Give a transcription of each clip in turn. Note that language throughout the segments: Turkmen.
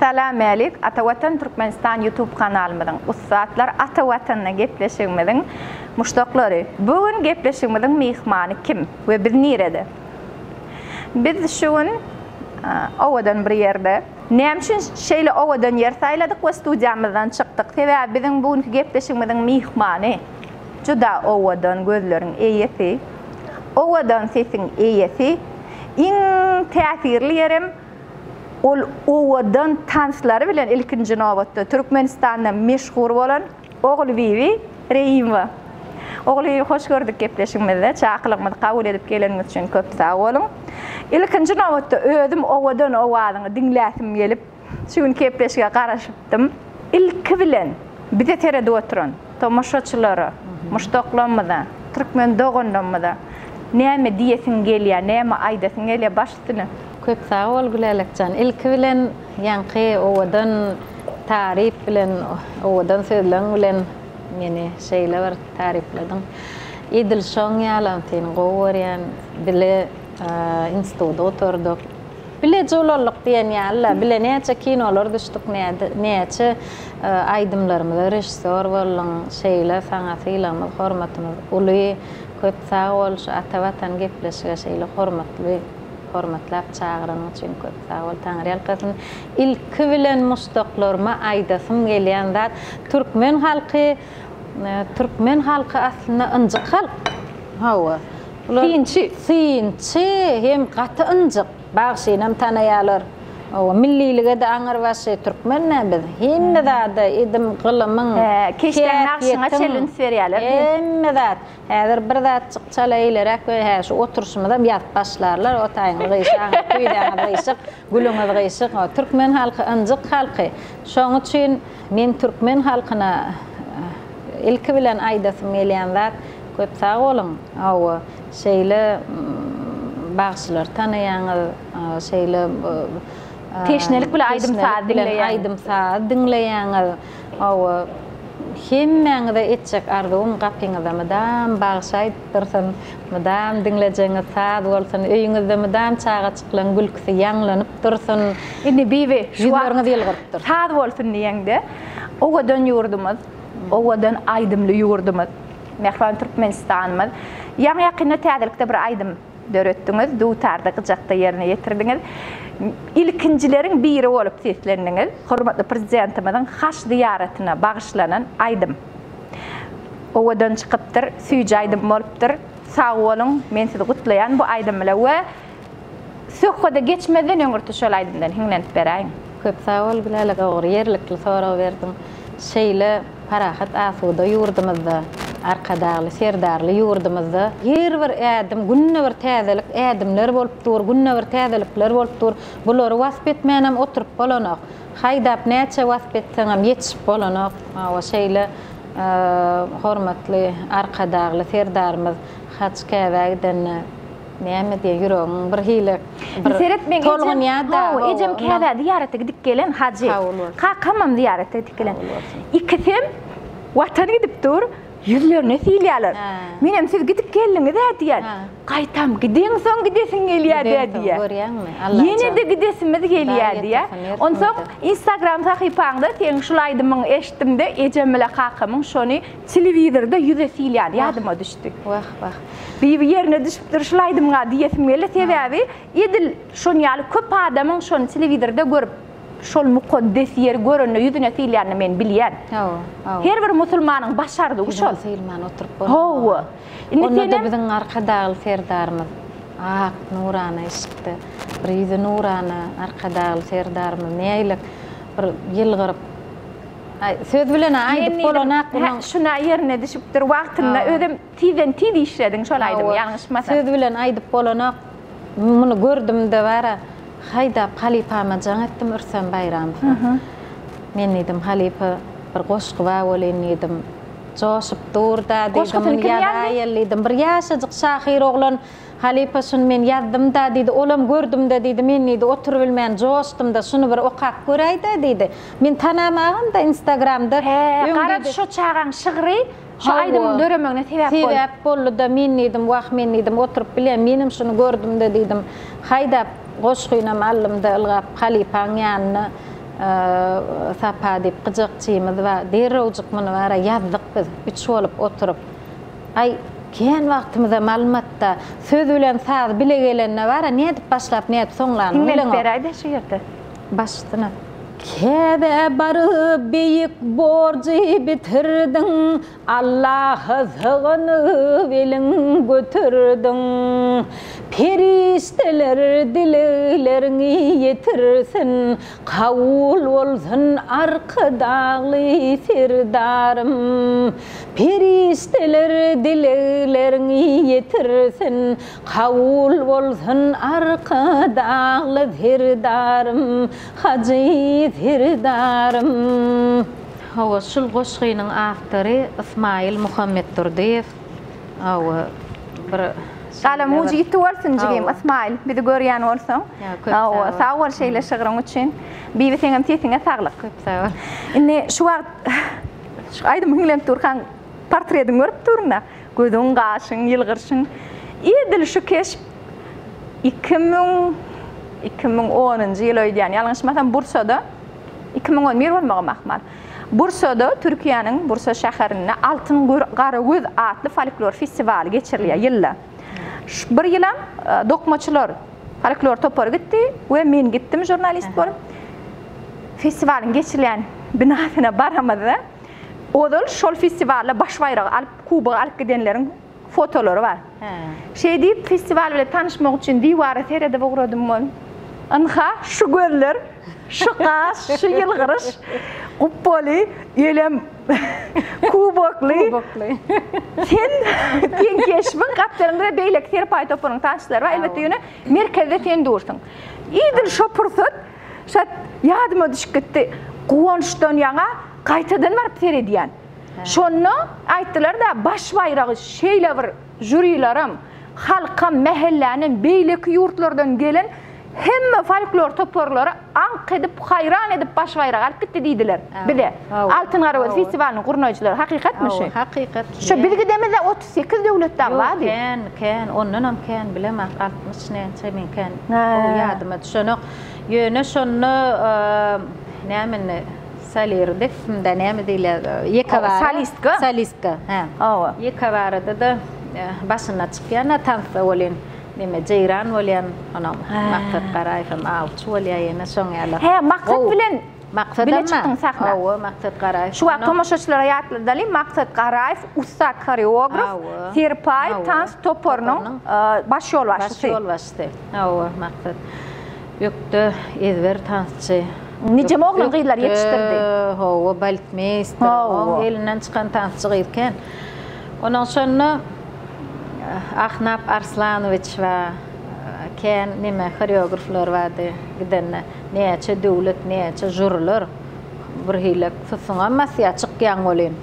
Salam älik, Ata Watan Türkmenistan YouTube kanalymyzyň Ussatlar Ata Watanyna gepleşigimiziň muşdaklary. Bu gün gepleşigimiziň myhmany kim we biz nirede? Biz şu gün owadan bir ýerde. Näme üçin şeýle owadan ýer saýladyk we studiýamyzdan çykdyk? Sebäbi biziň bu günki gepleşigimiziň myhmany juda owadan gözleriň eýesi, owadan sesiň eýesi, iň täsirli ýerem ol owadan tanslary bilen ilkinji nobatda Türkmenistanda meşhur bolan Ogulbibi Reýimowa. Ogulbibi hoş gördük gepleşigimizde. Çakylygymyzy kabul edip geleniňiz üçin köp sag boluň. Ilkinji nobatda özüm owadan owazyňy diňläsim gelip, şu gün gepleşige garaşypdym. Ilki bilen bize seredip oturan tomaşaçylara, muşdaklarymyza, türkmen doganlarymyza näme diýesiň gelýär, näme aýdasyň gelýär baş üstüne. Köp sag bol Gülälekjan. Ilki bilen ýaňky owadan taryp bilen, owadan sözleň bilen meni şeýle bir tarypladyň. Edil şoň ýalam seni gowy görýän. Bile institudy gutardyk. Bileje ulaldyk diýen ýaly-la. Bile näçe kinolar düşdük, näçe aýdymlarymyza režissýor bolduň. Şeýle saňa sylagymyz, hormatymyz uly. Köp sag bol şu Ata Watan gepleşige şeýle hormatly hormatlap çagyranyň üçin köp sag bol Taňryýalkasyn. Ilki bilen muşdaklaryma aýdasym gelýän zat türkmen halky türkmen halky aslynda ynjyk halk. Hawa. Bular Synçy. Synçy hem gaty ynjyk. Bagşynam tanaýarlar. Hawa, millilige-de aňyrbaşy türkmen-dä biz. Hemme zada edim gylymyň, Hä, keşdäň nagşyňa häsiýetiň, çenli üns berýärler diý. hemme zat. Häzir bir zatjyk çala eýleräk we hä şu oturyşymyzam ýazyp başlarlar, o taýyňyz gyşyk, aňyr küýzäňiz gyşyk, gülüňiz gyşyk. Türkmen halky ynjyk halky. Şoň üçin men türkmen halkyna ilki bilen aýdasym gelýän zat, köp sag boluň. Hawa, şeýle bagşylary tanaýaňyz, şeýle Teşnelik bilen aýdym-saz diňleýäňiz. Aýdym-saz diňleýäňiz. Hawa, hemmäňize etjek arzuwym gapyňyza mydam bagşy aýdyp dursun, mydam diňlejegiňiz saz bolsun, öýüňizde mydam çagajyklaň gülküsi ýaňlanyp dursun. Indi Bibi, şu wagt Ýüzleriňiz ýylgyryp dursun. Saz bolsun diýeňde, owadan ýurdumyz, owadan aýdymly ýurdumyz, mähriban Türkmenistanymyz. Ýaňy-ýakynda täzelikde bir aýdym döretdiňiz, dutarda, gyjakda ýerine ýetirdiňiz. Ilkinjileriň biri bolup seslendiňiz. Hormatly Prezidentimiziň Haç zyýaratyna bagyşlanan aýdym. Owadan çykypdyr, süýji aýdym bolupdyr. Sag boluň, men sizi gutlaýan bu aýdym bile we söhbede geçmezden öňürti şol aýdymdan hiňlenip beräýiň. Köp sag bol Gülälek dogry ýerlikli sorag berdiň. Şeýle Parahat asuda ýurdumyzda, Arkadagly Serdarly ýurdumyzda her bir ädim, günde bir täzelik ädimler bolup dur, günde bir täzelikler bolup dur. Bulary wasp etmänem oturyp bolanok. Haýdap näçe wasp etseňem ýetişip bolanok. Hawa, şeýle hormatly Arkadagly Serdarymyz Haj Käbä gidende näme diýýär, ýüregiň bir hili bir Seret meň ejem, tolgunýar-da. hawa, ejem Käbä zyýarata gidip gelen hajy. Kakamam zyýarata gidip gelen. Ikisem Watan gidip dur, ýüzlerine sylýarlar. Menem siz gidip geldiňiz-ä diýýän. Gaýtam gideňsoň gidesiň gelýär-dä diýýär. Görýäňmi? Ýene-de gidesimiz gelýär diýýär. Onsoň Instagram sahypaňda seň şul aýdymyňy eşitdim-de, ejem bile kakamyň şony telewizorda ýüze sylýany ýadyma düşdi. Wah, wah. Bibi ýerine düşüpdir şul aýdymyňa diýesim geldi. Sebäbi edil şon ýaly köp adamyň şony telewizorda görüp, şol mukaddes ýeri görende ýüzüne sylýanyny men bilýän. Hawa, hawa. Her bir musulmanyň başardygy şol. Ýüzüne sylman oturyp bolanok. Hawa. Indi Onda-da senem biziň Arkadagly Serdarymyz ak, nurana eşikde. Bir ýüzi nurana Arkadagly Serdarymyz nägilek bir ýylgyryp, aý, söz bilen-ä Men aýdyp diýdim, bolanok hä, munuň. şuna ýerine düşüpdir wagtynda özem Tizden tiz işlediň şol aýdymy ýalňyşmasam. Söz bilen aýdyp bolanok. Muny gördümde bara haýdap halypama jaň etdim Rüstem Baýramowa. Men diýdim halypa bir goşgy bar welin diýdim. Joşup dur-da diýdim muny ýazaýaly diýdim. Bir ýaşajyk şahyr oglan halypa şuny men ýazdym-da diýdi. Olam gördüm-de diýdi men diýdi oturybilmän joşdum-da şuny bir okap göräý-dä diýdi. Men tanamagam-da instagramda. Hä garaz şo çagaň şygry Şu aýdymyň döremegine sebäp boldy. Sebäp boldy-da, men diýdim, wah, men diýdim, oturyp bilýän, menem şuny gördüm-de diýdim. Haýdap, goşgynam aldym-da, ylgap halypaň ýanyna. Sapa diýip gyjakçymyz bar. Derrewjik muny bara ýazdyk biz, üç bolup oturyp. Aý, kän wagtymyzam almady-da. Söz bilen saz bile gelende bara nädip başlap, nädip soňlanyny Hiňlenip bileňok. beräý-dä şu ýerde. Başyna. Käbä baryp beýik borjy bitirdiň, Allaha sygynyp eliň göterdiň. Perişdeler dilegleriňi ýetirsin, Kabul bolsun Arkadagly Serdarym. Perişdeler dilegleriňi ýetirsin, Kabul bolsun Arkadagly Serdarym, Hajy Serdarym. Hawa, şul goşgynyň awtory Ysmaýyl Muhammetdurdyýew. Hawa, bir Galam ujy ýiti bolsun jigim Ysmaýyl, bizi görýän bolsaň. Hawa, sag bol şeýle şygryň üçin. Bibi seňem sesiňe saglyk. Köp sag bol. Indi şu wagt şu aýdymy hiňlenip durkaň portrediňi görüp durun-da. Gözüň, gaşyň, ýylgyrşyň edil şu keşp 2000 2010-njy ýyl öýdýän, ýalňyşmasam Bursada 2011 bolmagam ahmal. Bursada, Türkiýäniň Bursa şäherinde Altyn Garagöz atly folklor festiwaly geçirilýär ýylda. Bir ýylam dokmaçylar folklor topary gitdi we men gitdim žurnalist bolup. Festiwalyň geçirilýän binasyna baramyzda, ozal şol festiwalda baş baýragy alyp, kubogy alyp gidenleriň fotolary bar. Şeý diýip, festiwal bilen tanyşmak üçin diwara seredip ugradym welin, ynha, şu gözler, şu gaş, şu ýylgyryş, gupbaly, elem kubokly. Kubokly. Sen, seň keşbiň gapdalyňda-da beýleki serpaý toparynyň tansçylary bar, elbetde, ýöne merkezde sen dursuň. Edil şo pursat şat ýadyma düşüp gitdi. Guwançdan ýaňa gaýtadan baryp seredýän. Şonda aýtdylar-da, baş baýragy şeýle bir žurilerem, halkam, mähellänem, beýleki ýurtlardan gelen hemme folklor toparlary aňk edip, haýran edip baş baýragy alyp gitdi diýdiler bize. Altyn Garagöz festiwalynyň gurnaýjylary. Hakykatmy şu? Hakykat. Şo biz gidemizde 38 döwlet dagy bardy. Ýok, kän, kän, ondanam kän, bilemok, 60 näçe men kän, gowy ýadyma düşenok. Ýöne şonda näme indi, Soliri depdimdä näme diýilýär ýekebara. Solistka. Solistka, hä. Hawa. Ýekebarada-da başynda çykýan-a tansda welin neme jeýran bolýan, onam Maksat Garaýewem awçy bolýar ýene şoň ýaly. Hä, Maksat bilen Maksadam bile çykdyň sahna. Hawa, Maksat Garaýew. Şu wagt tomaşaçylara ýatladaly, Maksat Garaýew ussat horeograf, Serpaý tans toparynyň baş ýolbaşçysy. Baş ýolbaşçysy. Hawa, Maksat. Ökde, ezber tansçy. Nijeme oglan-gyzlary ýetişdirdi. Ökde, hawa, baletmeýster. Oň elinden çykan tansçy gyz kän. Onuň şonda Ahnap Arslanowiç bar, kän neme horeograflar bardy gidende. Näçe döwlet, näçe žuriler birhili susuňam basýar çykýaň welin.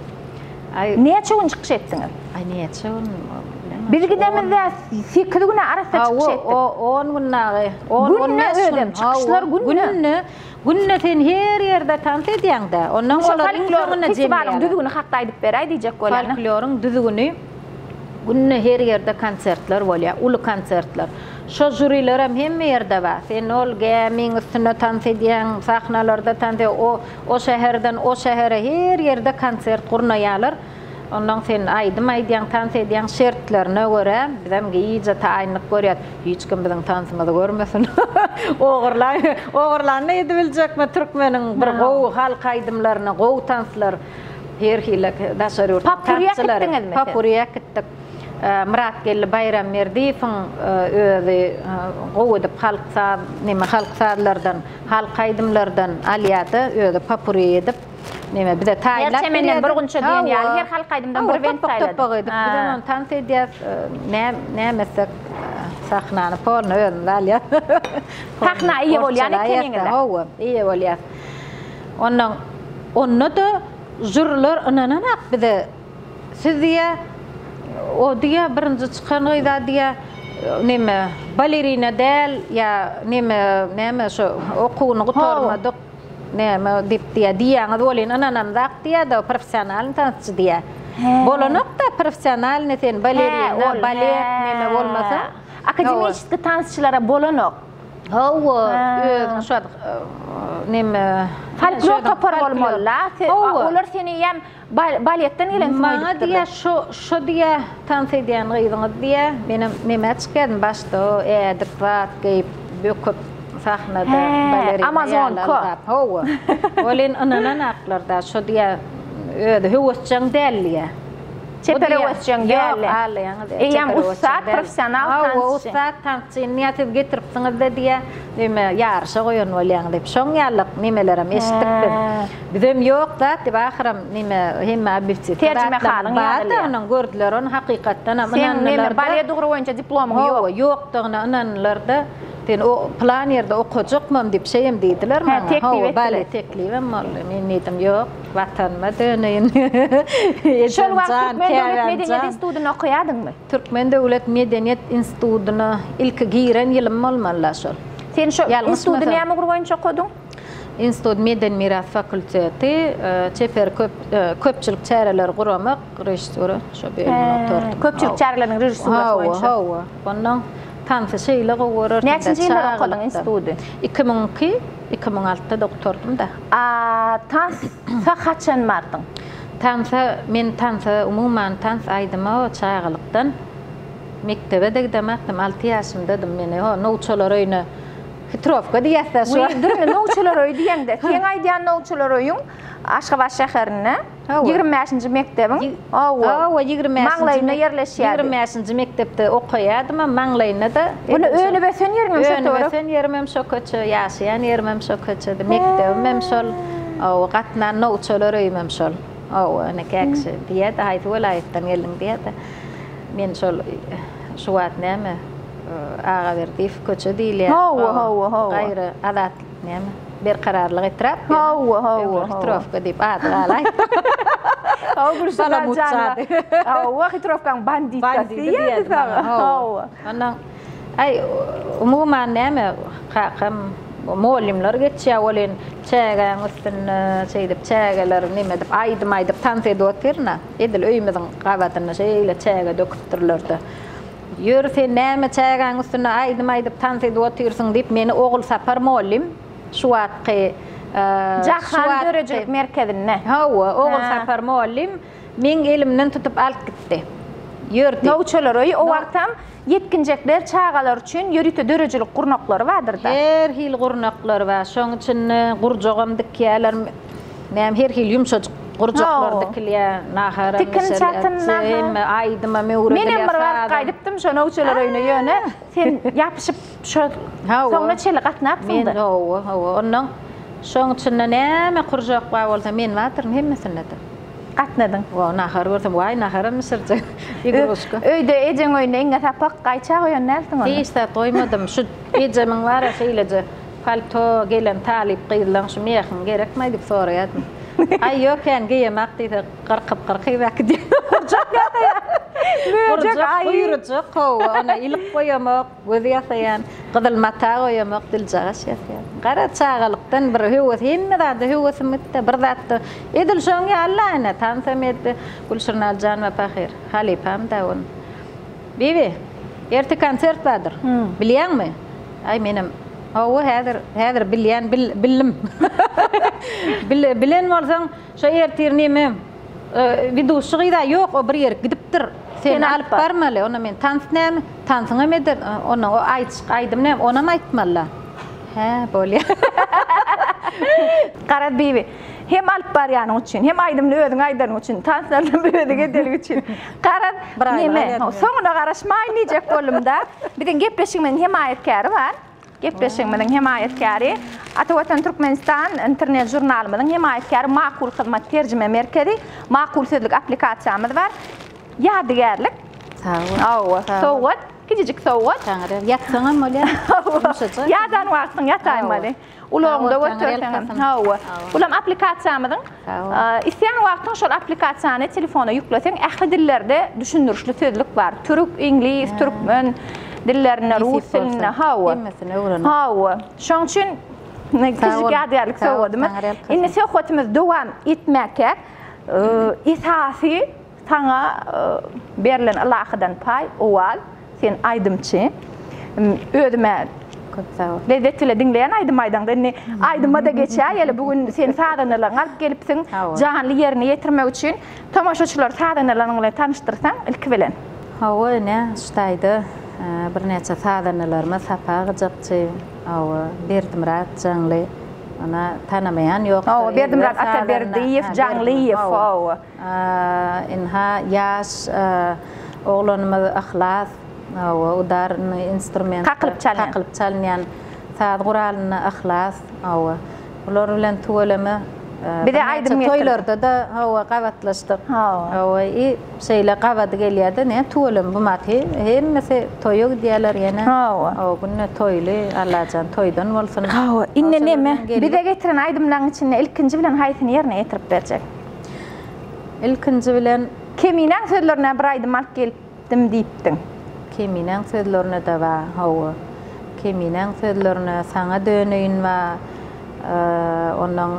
Aý. Näçe gün çykyş etdiňiz? Aý näçe gün bilemok. Biz gidemizde 8 güne arassa çykyş etdik. Hawa, 10 gün dagy. 10-15 gün. Günde özem çykyşlar günde. Günde. Günde sen her ýerde tans edýäň-dä. Ondan olar iň soňunda jemleýärler. Festiwalyň düzgüni hakda aýdyp beräý diýjek bolýan. Folkloryň düzgüni günde her ýerde konsertler bolýar, uly konsertler. Şo žurilerem hemme ýerde bar. Sen ol gämiň üstünde tans edýäň, sahnalarda tans o O şäherden o şähere her ýerde konsert gurnaýarlar. Onnoň sen aýdym aýdýaň, tans edýäň şertlerine görä bizem gije taýynlyk görýäs. Hiç kim biziň tansymyzy görmesin. Ogurlaý, ogurlanda edibiljekmi türkmeniň bir gowy halk aýdymlaryny, gowy tanslar her hili daşary ýurt Papuri tansçylary. äkitdiňizmi siz? Papuri äkitdik. Myratgeldi Baýramberdiýewiň özi gowy edip halk saz, neme halk sazlardan Halk aýdymlardan alýada özi popuri edip neme bize taýynlap Her çemenden bir gunça diýen ýaly her halk aýdymdan bir bent saýlady. Topbak edip bizem ony tans edýäs. Näme etsek sahnany polny özümiz alýas. Sahna eýe bolýan ekeniňiz. Hawa, eýe bolýas. Ondan onda-da žurlar ynananak bize Siz diýýä, o diýýä birinji çykan gyza diýýä, neme, balerina däl ýa neme, näme şo okuwyny gutarmadyk, näme diýip diýýä, diýýäňiz welin ynanamzak diýýä-de, professionalnyý tansçy diýýä. Bolanok-da professionalnyý sen balerina, balet neme bolmasa. Akademiçeskiý tansçylara bolanok. Hawa, özüň şo neme folklor topary bolmaly-la. Olar seni eýýäm baletden gelensiň öýdüpdirler. Maňa diýýär, şo şo diýýär, tans edýän gyzyňyz diýýär. Menem nämä çykýardym başda o ädik zat geýip, böküp sahnada balerina ýaly ylgap. Hawa. Welin ynananaklar-da, şo diýýär, özi höwesjeň däl diýýär. Çeper höwesjeň däl. Ýok, aldaýaňyz. Eýýäm ussat, professional tansçy. Hawa, ussat tansçy. Indi siz getiripsiňiz-de diýýär, neme, ýaryşa goýan bolýaňyz diýip. Şoň ýalyk nemelerem eşitdik biz. Bizem ýok zat diýip, ahyram neme, hemme obýektiw Terjimehalyň bar-da onuň, gördüler ony, hakykatdanam Seň neme, ynandylar-da. balet ugry boýunça diplomyň ýok. Hawa, ýokdugyna ynandylar-da. Sen o pylan ýerde okajakmam diýip, şeýem diýdiler maňa. Teklip Hawa, etdiler. balet teklibem boldy. Men diýdim, ýok. Watanyma döneýin. Şol Ejem wagt jan, Türkmen döwlet käbäm medeniýet jan. institutynda okaýardyňmy? Türkmen döwlet medeniýet institutyna ilki giren ýylym bolmaly-la şol. Sen şo instituty Ýalňyşmasam. näme ugur boýunça okadyň? Institut medeni miras fakulteti, çeper köp köpçülik çäreleri guramak, režissura şo bölümini gutardym. Köpçülik çäreleriniň režissurasy boýunça. Hawa, hawa. Onnoň tansy şeýle gowy görerdim-de, Näçinji ýyllar okadyň çagalykdan. instituty? 2002, 2006-da-da gutardym-da. A tansa haçan bardyň? Tansa, men tansa, umuman tans aýdyma çagalykdan mekdebe-de gidemakdym, alty ýaşymdadym meni ho nowçalar öýüne hitrowka diýýäs-dä şu Wiý, dur indi nowçalar öýi diýeňde, seň aýdýan nowçalar öýüň Aşgabat şäherinde. Hawa. 25-nji mekdebiň hawa. Hawa, 25-nji maňlaýynda ýerleşýärdi. 25-nji mekdepde okaýardym, maňlaýynda-da. Ony önüp ösen ýeriňem şo töwerek. Önüp ösen ýerimem şo köçe, ýaşaýan ýerimem şo köçedi, mekdebimem şol. Hawa, gatnan nowçalar öýümem şol. Hawa, ine käkişi diýýärdi, haýsy welaýatdan geldiň diýýärdi. Men şol şu wagt näme, Agaberdiýew köçe diýilýär. Hawa, hawa, hawa. Gaýry Azat Näme? Berkararlyk etrap. Hawa, hawa. Hitrowka diýip ady galaýdy. Hawa, Gülşirin jana. Hawa, Hitrowkaň banditkasy diýýärdi saňa. Hawa. Ondan aý umuman näme kakam mugallymlar geçýär welin çägäň üstünde şeýdip çägeler neme edip aýdym aýdyp tans edip otyryn-a. Edil öýümiziň gabadynda şeýle çäge döküpdirler-de. Ýör, sen näme çägäň üstünde aýdym aýdyp tans edip otyrsyň diýip, meni Ogulsapar mugallym, şu wagtky, şu Jahan wagtky. döredijilik merkezinde. Hawa, Ogulsapar mugallym meň elimden tutup alyp gitdi. Ýör diýip. Nowçalar öýi, o wagtam ýetginjekler, çagalar üçin ýörite döredijilik gurnaklary bardyr-da. Her hili gurnaklar bar. Şoň içinde gurjagam dikýärler. Näme her hili ýumşajyk gurjaklar dikilýär, naharam Tikin-çatyn nahar. Hemme aýdymam öwredilýär. Menem bir baryp gaýdypdym şo nowçalar öýüne ýöne sen ýapyşyp şo soňuna çenli gatnapsyň-da. Men hawa, hawa. Onnoň şoň içinde näme kurjak bar bolsa men bardyryn hemmesinde-de. Gatnadyň. Wa, nahar görsem, waý naharam bişirjek. Igruşka. Öýde ejeň öýünde iňňe sapak gaýça goýan dälsiň onda. Hiç zat goýmadym. Şu ejemiň bar-a şeýleje Palto gelen talyp gyzlaň şu mehiň gerekmaý diýip soraýadym. Aý ýok kän geýemak diýse gyrkyp gyrkyp äkidýär. Gurjak ýasaýar. Möjek aýy. Guýrujak hawa ony ilik goýamok, göz ýasaýan, gyzyl mata goýamok, diljagaş ýasaýan. Gara çagalykdan bir höwes hemme zada höwesim gitdi bir zatda edil şoň ýaly-la ine tansam eddi Gülşirin Aljanowa pahyr halypam-da ony. Bibi, erte konsert bardyr. Bilýäňmi? Aý, menem, hawa, häzir, häzir bilýän, bil, bildim. Bil, bilen bolsaň, şo ertir neme, widuşy gyz-a ýok, o bir ýerik gidipdir. Seni alyp barmaly. Onda men tans näme? Tansyňam eder. Onda o aýtjyk aýdym näme? Onam aýtmaly-la. Hä, bolýa. Garaz, Bibi, hem alyp barýanyň üçin, hem aýdymyny özüň aýdanyň üçin, tanslaryny özüň edeniň üçin. Garaz, neme, soňuna garaşmaýyn diýjek boldum-da. Biziň gepleşigimiziň hemaýatkäri bar. Gepleşigimiziň hemaýatkäri Ata Watan Türkmenistan internet žurnalymyzyň hemaýatkäri Makul Hyzmat terjime merkezi, Makul sözlük applikasiýamyz bar. Ýadygärlik. Sag bol. Hawa, sowgat, kiçijik sowgat. Taňry, ýatsaňam bolýar. Ýumşajyk. Ýadan wagtyň ýataýmaly. Ulagyňda göterseňem. Hawa. Bulam applikasiýamyzyň. Isleýän wagtyň şol applikasiýany telefona ýükleseň, ähli dillerde düşündirişli sözlük bar. Türk, iňlis, türkmen dillerinde, rus dilinde. Hawa. Hemmesini öwrenip. Hawa. Şoň üçin kiçijik ýadygärlik sowgadymyz. Indi söhbetimizi dowam etmäkäk, esasy saňa berlen ylahydan paý, owal. Sen aýdymçy. Özüm-ä. Köp sag bol. Lezzet bile diňleýän aýdym aýdaňda indi aýdyma-da geçäýeli. Bu gün sen sazandalaryňy alyp gelipsiň. Janly ýerine ýetirmek üçin tomaşaçylary sazandalaryň bilen tanyşdyrsaň ilki bilen. Hawa ine şu taýda birnäçe sazandalarymyz Sapa gyjakçy, hawa Berdimyrat Jaňly, ony tanamaýan ýokdur. Hawa Berdimyrat Ataberdiýew Jaňlyýew hawa. Ynha ýaş oglanymyz Yhlas. Hawa, udarnyý instrumentde Kakylyp çalýan. Kakylyp çalynýan saz guralynda Yhlas, hawa. Bular bilen tüweleme Bize aýdym birnäçe toýlarda-da, hawa, gabatlaşdyk. Hawa. Hawa, i şeýle gabady gelýär-de, ne, tüweleme bu maty hemmesi toýa gidýärler ýene. Hawa. Hawa, günde toýly, Allajan toýdan bolsun. Hawa, indi neme, bize getiren aýdymlaryň içinde ilkinji bilen haýsyny ýerine ýetirip berjek? Ilkinji bilen. Keminäň sözlerine bir aýdym alyp gelip. Dim diýipdiň. Keminäň sözlerine-de ba, hawa. Keminäň sözlerine saňa döneýin ba, onnoň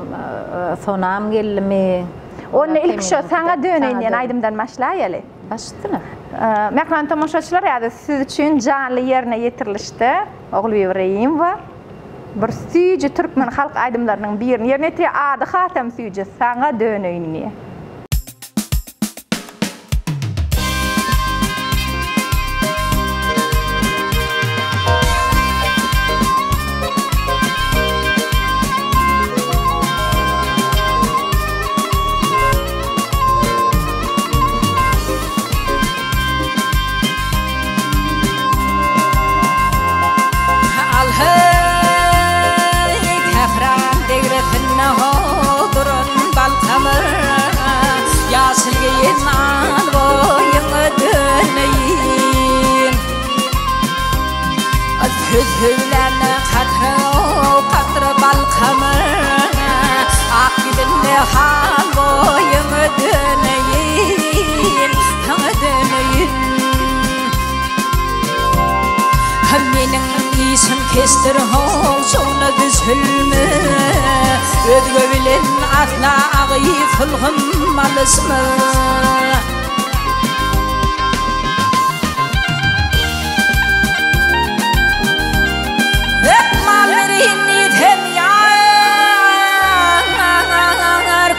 Sonam geldimi? Onda ilki şo Saňa döneýin diýen aýdymdan başlaýaly. Baş üstüne. Mähriban tomaşaçylar, häzir siz üçin janly ýerine ýetirilişde Ogulbibi Reýimowa bir süýji türkmen halk aýdymlarynyň birini ýerine ýetirýär. Ady hasam süýji, Saňa döneýin diýen. Al heý, sähraň degresinde ho duran balkamyr. Ýaşyl geýen al boýuňa döneýin. Söz söýlände katra-katra balkamyr. Ak ýüzünde hal boýuňa döneýin, Saňa döneýin. Meniň işim keçdir how, şowna düşülme. Özge bilen asla agy sulhum alyşma. Mal bereýin diýsem ýar,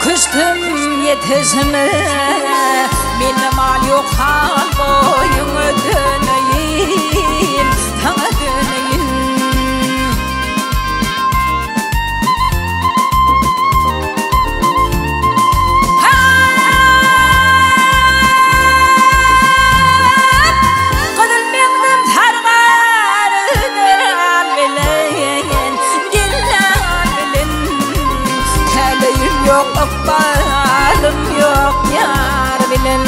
küştüm ýetişme. Mende mal ýok hal boýuňa döneýin, saňa döneýin. Gyzyl meňzim sargardyr al bilen, gelin al bilen. Täleýim ýok, ykbalym ýok ýar bilen.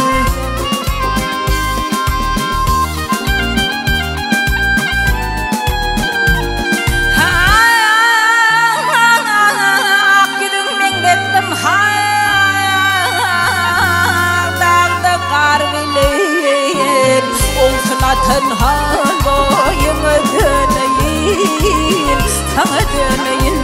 Ak ýüzüň meňzetdim har dagda gar bilen. Owsun atan hal boýuňa döneýin, saňa döneýin.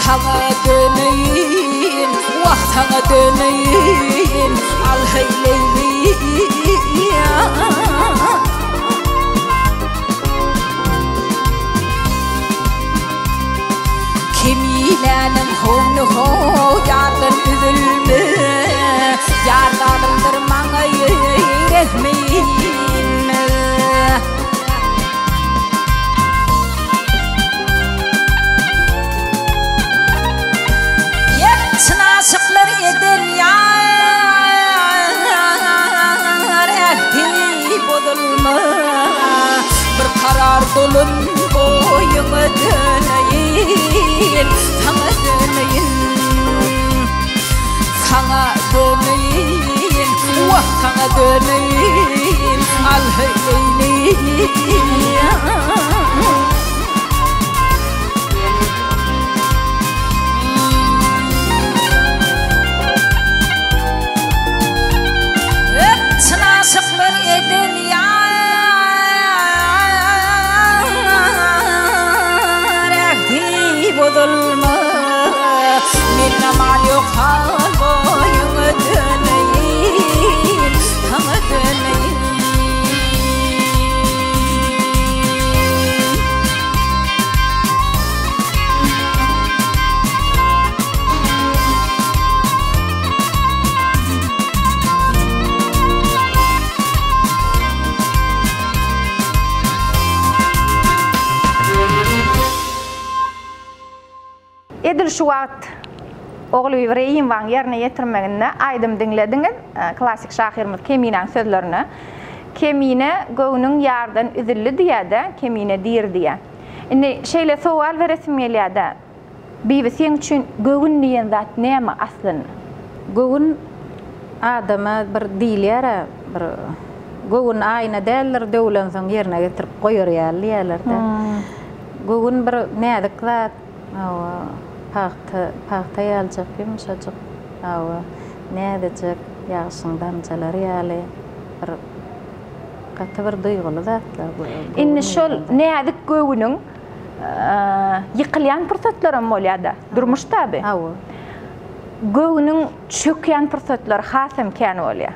Saňa döneýin, wah saňa döneýin, al heý leýli. Kemiläniň howny how ýardan üzülme, Ýar zalymdyr maňa rehmi inme. Ýek çyn aşyklar eden ýar ähdi bozulma. Bir karar dolun boýuňa döneýin, saňa döneýin. Saňa döneýin, wah saňa döneýin, al heý leýli. Çyn aşyklar eden ýar ähdi bozulma. Mende mal ýok hal boýuňa döneýin, saňa döneýin. Edil şu wagt Ogulbibi Reýimowaň ýerine ýetirmeginde aýdym diňlediňiz, klassyk şahyrymyz Keminäň sözlerine. Kemine göwnüň ýardan üzüldi diýýä-de, Kemine diri diýýä. Indi şeýle sowal beresim gelýä-de, Bibi seň üçin göwün diýen zat näme aslynda? Göwün adama bir diýilýär-ä, bir göwün aýna däldir, döwlensoň ýerine getirip goýar ýaly diýýärler-de. Göwün bir näzik zat, hawa, pagta, pagta ýaljak ýumşajyk, hawa, näzijek ýagşyň damjalary ýaly bir gaty bir duýguly zatlar göwün. Indi şol näzik göwnüň ýykylýan pursatlaram bolýar-da, durmuş taby. Hawa. Göwnüň çökýän pursatlary hasam kän bolýar.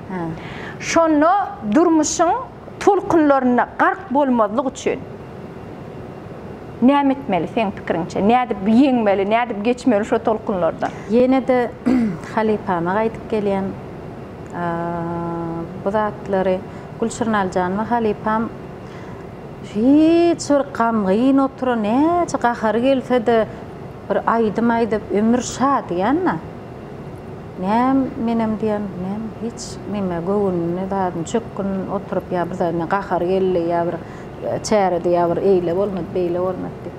Şonda durmuşyň tolkunlarynda gark bolmazlyk üçin näme etmeli seň pikiriňçe? Nädip ýeňmeli, nädip geçmeli şo tolkunlardan? Ýene-de halypama gaýdyp gelýän. Bu zatlary Gülşirin Aljanowa halypam hiç bir gamgyn oturan, näçe gahary gelse-de bir aýdym aýdyp ömür şadyýan-da. Näm menem diýen, näm hiç neme göwnüni zadyny çökgün oturyp ýa bir zat gahary geldi ýa bir çärede ýa bir eýle bolmady, beýle bolmady diýip.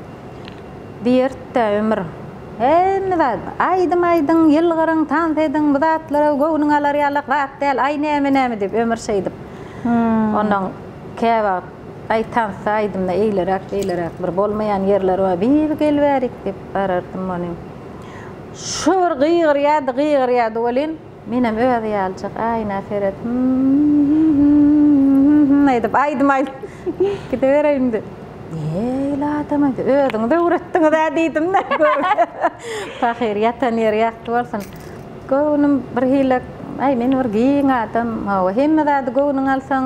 Diýerdi-dä ömür. Hemme zat aýdym aýdyň, ýylgyryň, tans ediň, bu zatlara göwnüň alar ýalak zat däl, aý näme näme diýip ömür şeýdip. Onnoň käwagt aý tansda aýdymda eýleräk beýleräk bir bolmaýan ýerleri bar, bir gel bärik diýip barardym ony. Şu bir gygyrýardy, gygyrýardy welin, menem özi ýalyjak aýna seret, hüm-hüm-hüm edip aýdym aýdyp gidibereýin-de. Nähili adam aýdy, özüňiz öwretdiňiz-ä diýdim-de. Pahyr, ýatan ýeri ýagty bolsun. Göwnüm birhili, aý, men bir giň adam, hawa, hemme zady göwnüňe alsaň,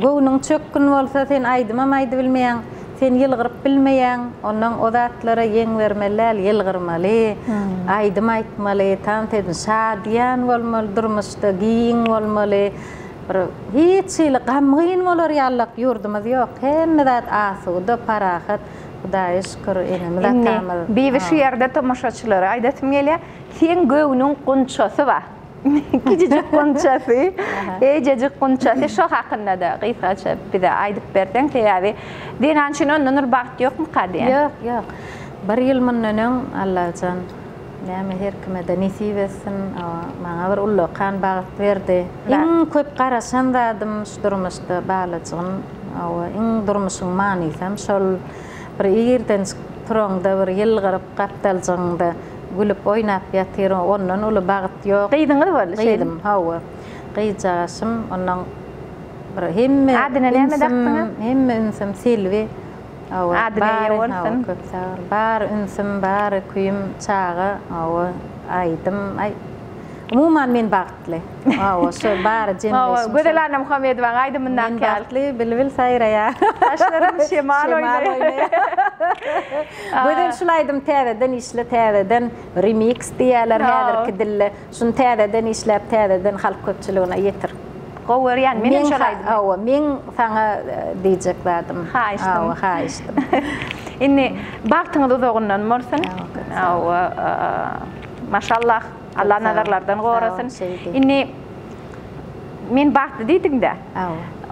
Göwnüň çökgün bolsa sen aýdymam aýdybilmeýäň, sen ýylgyryp bilmeýäň, onnoň o zatlara ýeň bermeli däl, ýylgyrmaly, aýdym aýtmaly, tans edin, şadyýan bolmaly durmuşda, giň bolmaly, bir hiç hili gamgyn bolar ýalak ýurdumyz ýok, hemme zat asuda, parahat, Hudaýa şükür, enemiz, atamyz. Indi Bibi şu ýerde tomaşaçylara aýdasym gelýär, seň göwnüň gunçasy bar. Kiçijik gunçasy, eýjejik gunçasy şo hakynda-da gysgaça bize aýdyp berseň, sebäbi zenan üçin ondan uly bagt ýokmuka diýýän. Ýok, ýok. Bir ýyl mundan öň Allajan näme her kime-de nesip etsin, maňa bir ullakan bagt berdi. Iň köp garaşan zadym şu durmuşda balajygym, hawa, iň durmuşyň manysam şol. Bir irden turaňda bir ýylgyryp gapdaljygyňda Gülüp oýnap ýatyr, ondan uly bagt ýok. Gyzyňyz boldy şeýle? Gyzym, hawa. Gyzjagaşym, ondan bir hemme Adyna näme dakdyňyz? Hemme ünsüm Selbi. Hawa. Adyna eýe bolsun. Hawa, köp sag bol. Bar ünsüm, bar küýüm çaga, hawa, aýdym, aý. Umuman men bagtly. Hawa, şo bary jemleýşim. Hawa, Gözel Annamuhammedowaň aýdymyndaky Men bagtly, bilbil saýraýar. Saçlarym şemal oýnaýar. Gözel şul aýdym täzeden işle täzeden remix diýýäler häzirki dilde. Şuny täzeden işläp täzeden halk köpçüligine ýetir. Gowy görýän menem şol aýdymy. Hawa, meň saňa diýjek zadym. Haýyşdym. Hawa, haýyşdym. Indi bagtyňyz uzagyndan bolsun. Hawa, maşallah. Allah nazarlardan gorasyn. Indi men bagtly diýdiňdä.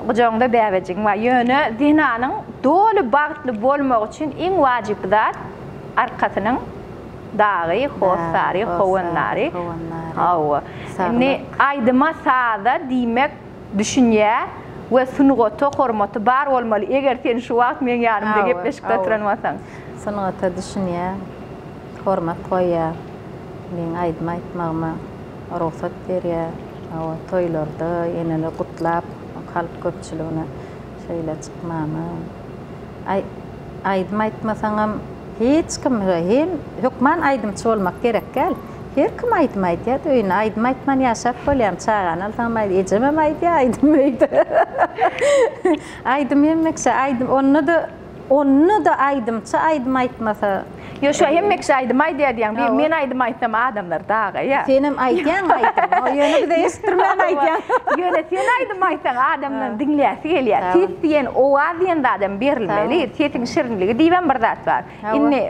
Gujagyňda bäbejigiň bar. Ýöne zenanyň doly bagtly bolmagy üçin iň wajyp zat arkasynyň dagy, hossary, howandary. Hawa. Indi aýdyma, saza diýmek düşünýä we sungata hormaty bar bolmaly. Eger sen şu wagt meň ýanymda gepleşikde oturan bolsaň. Sungata düşünýä, hormat goýýa. Meň aýdym aýtmagyma rugsat berýär. Hawa, toýlarda eneler gutlap, halk köpçüligine şeýle çykmama. Aý, aýdym aýtmasaňam hiç kim hem hökman aýdymçy bolmak gerek däl. Her kim aýdym aýdýar-da öýünde. Aýdym aýtman ýaşap bolýarmy? Çagany alsaňam aýdym, ejemem aýdýar aýdym öýde. Aýdym hemme kişä aýdym, onda-da Onda-da aýdymçy aýdym aýtmasa. Ýok, şu hemme kişi aýdym aýdýar diýýäň. Bir men aýdym aýtsam adamlar dagaýar. Senem aýdýaň aýdym. Ýöne bize eşitdirmän aýdýaň. Ýöne sen aýdym aýtsaň adamlaryň diňläsi gelýär. Ses diýen, owaz diýen zadam berilmeli. Sesiň şirinligi diýibem bir zat bar. Indi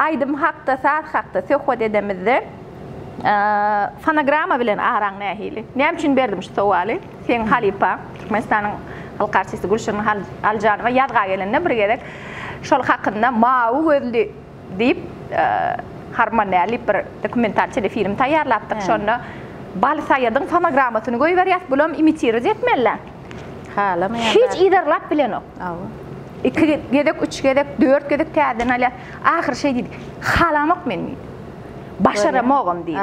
aýdym hakda, saz hakda söhbet edemizde fonogramma bilen araň nähili? Näme üçin berdim şu sowaly? Seň halypaň, Türkmenistanyň halk artisti Gülşirin Aljanowa ýazga gelende bir gezek şol hakynda Mawy gözli diýip Harman däl diýip bir dokumental telefilm taýýarlapdyk. Şonda Bal Saýadyň fonogrammasyny goýberýäs, bulam imitirowat etmeli-dä. Halamaýan Hiç yzarlap bilenok. Iki gezek, üç gezek, dört gezek täzeden alýar. Ahyry şeý diýdi, Halamok men diýdi. Başaramogam diýdi.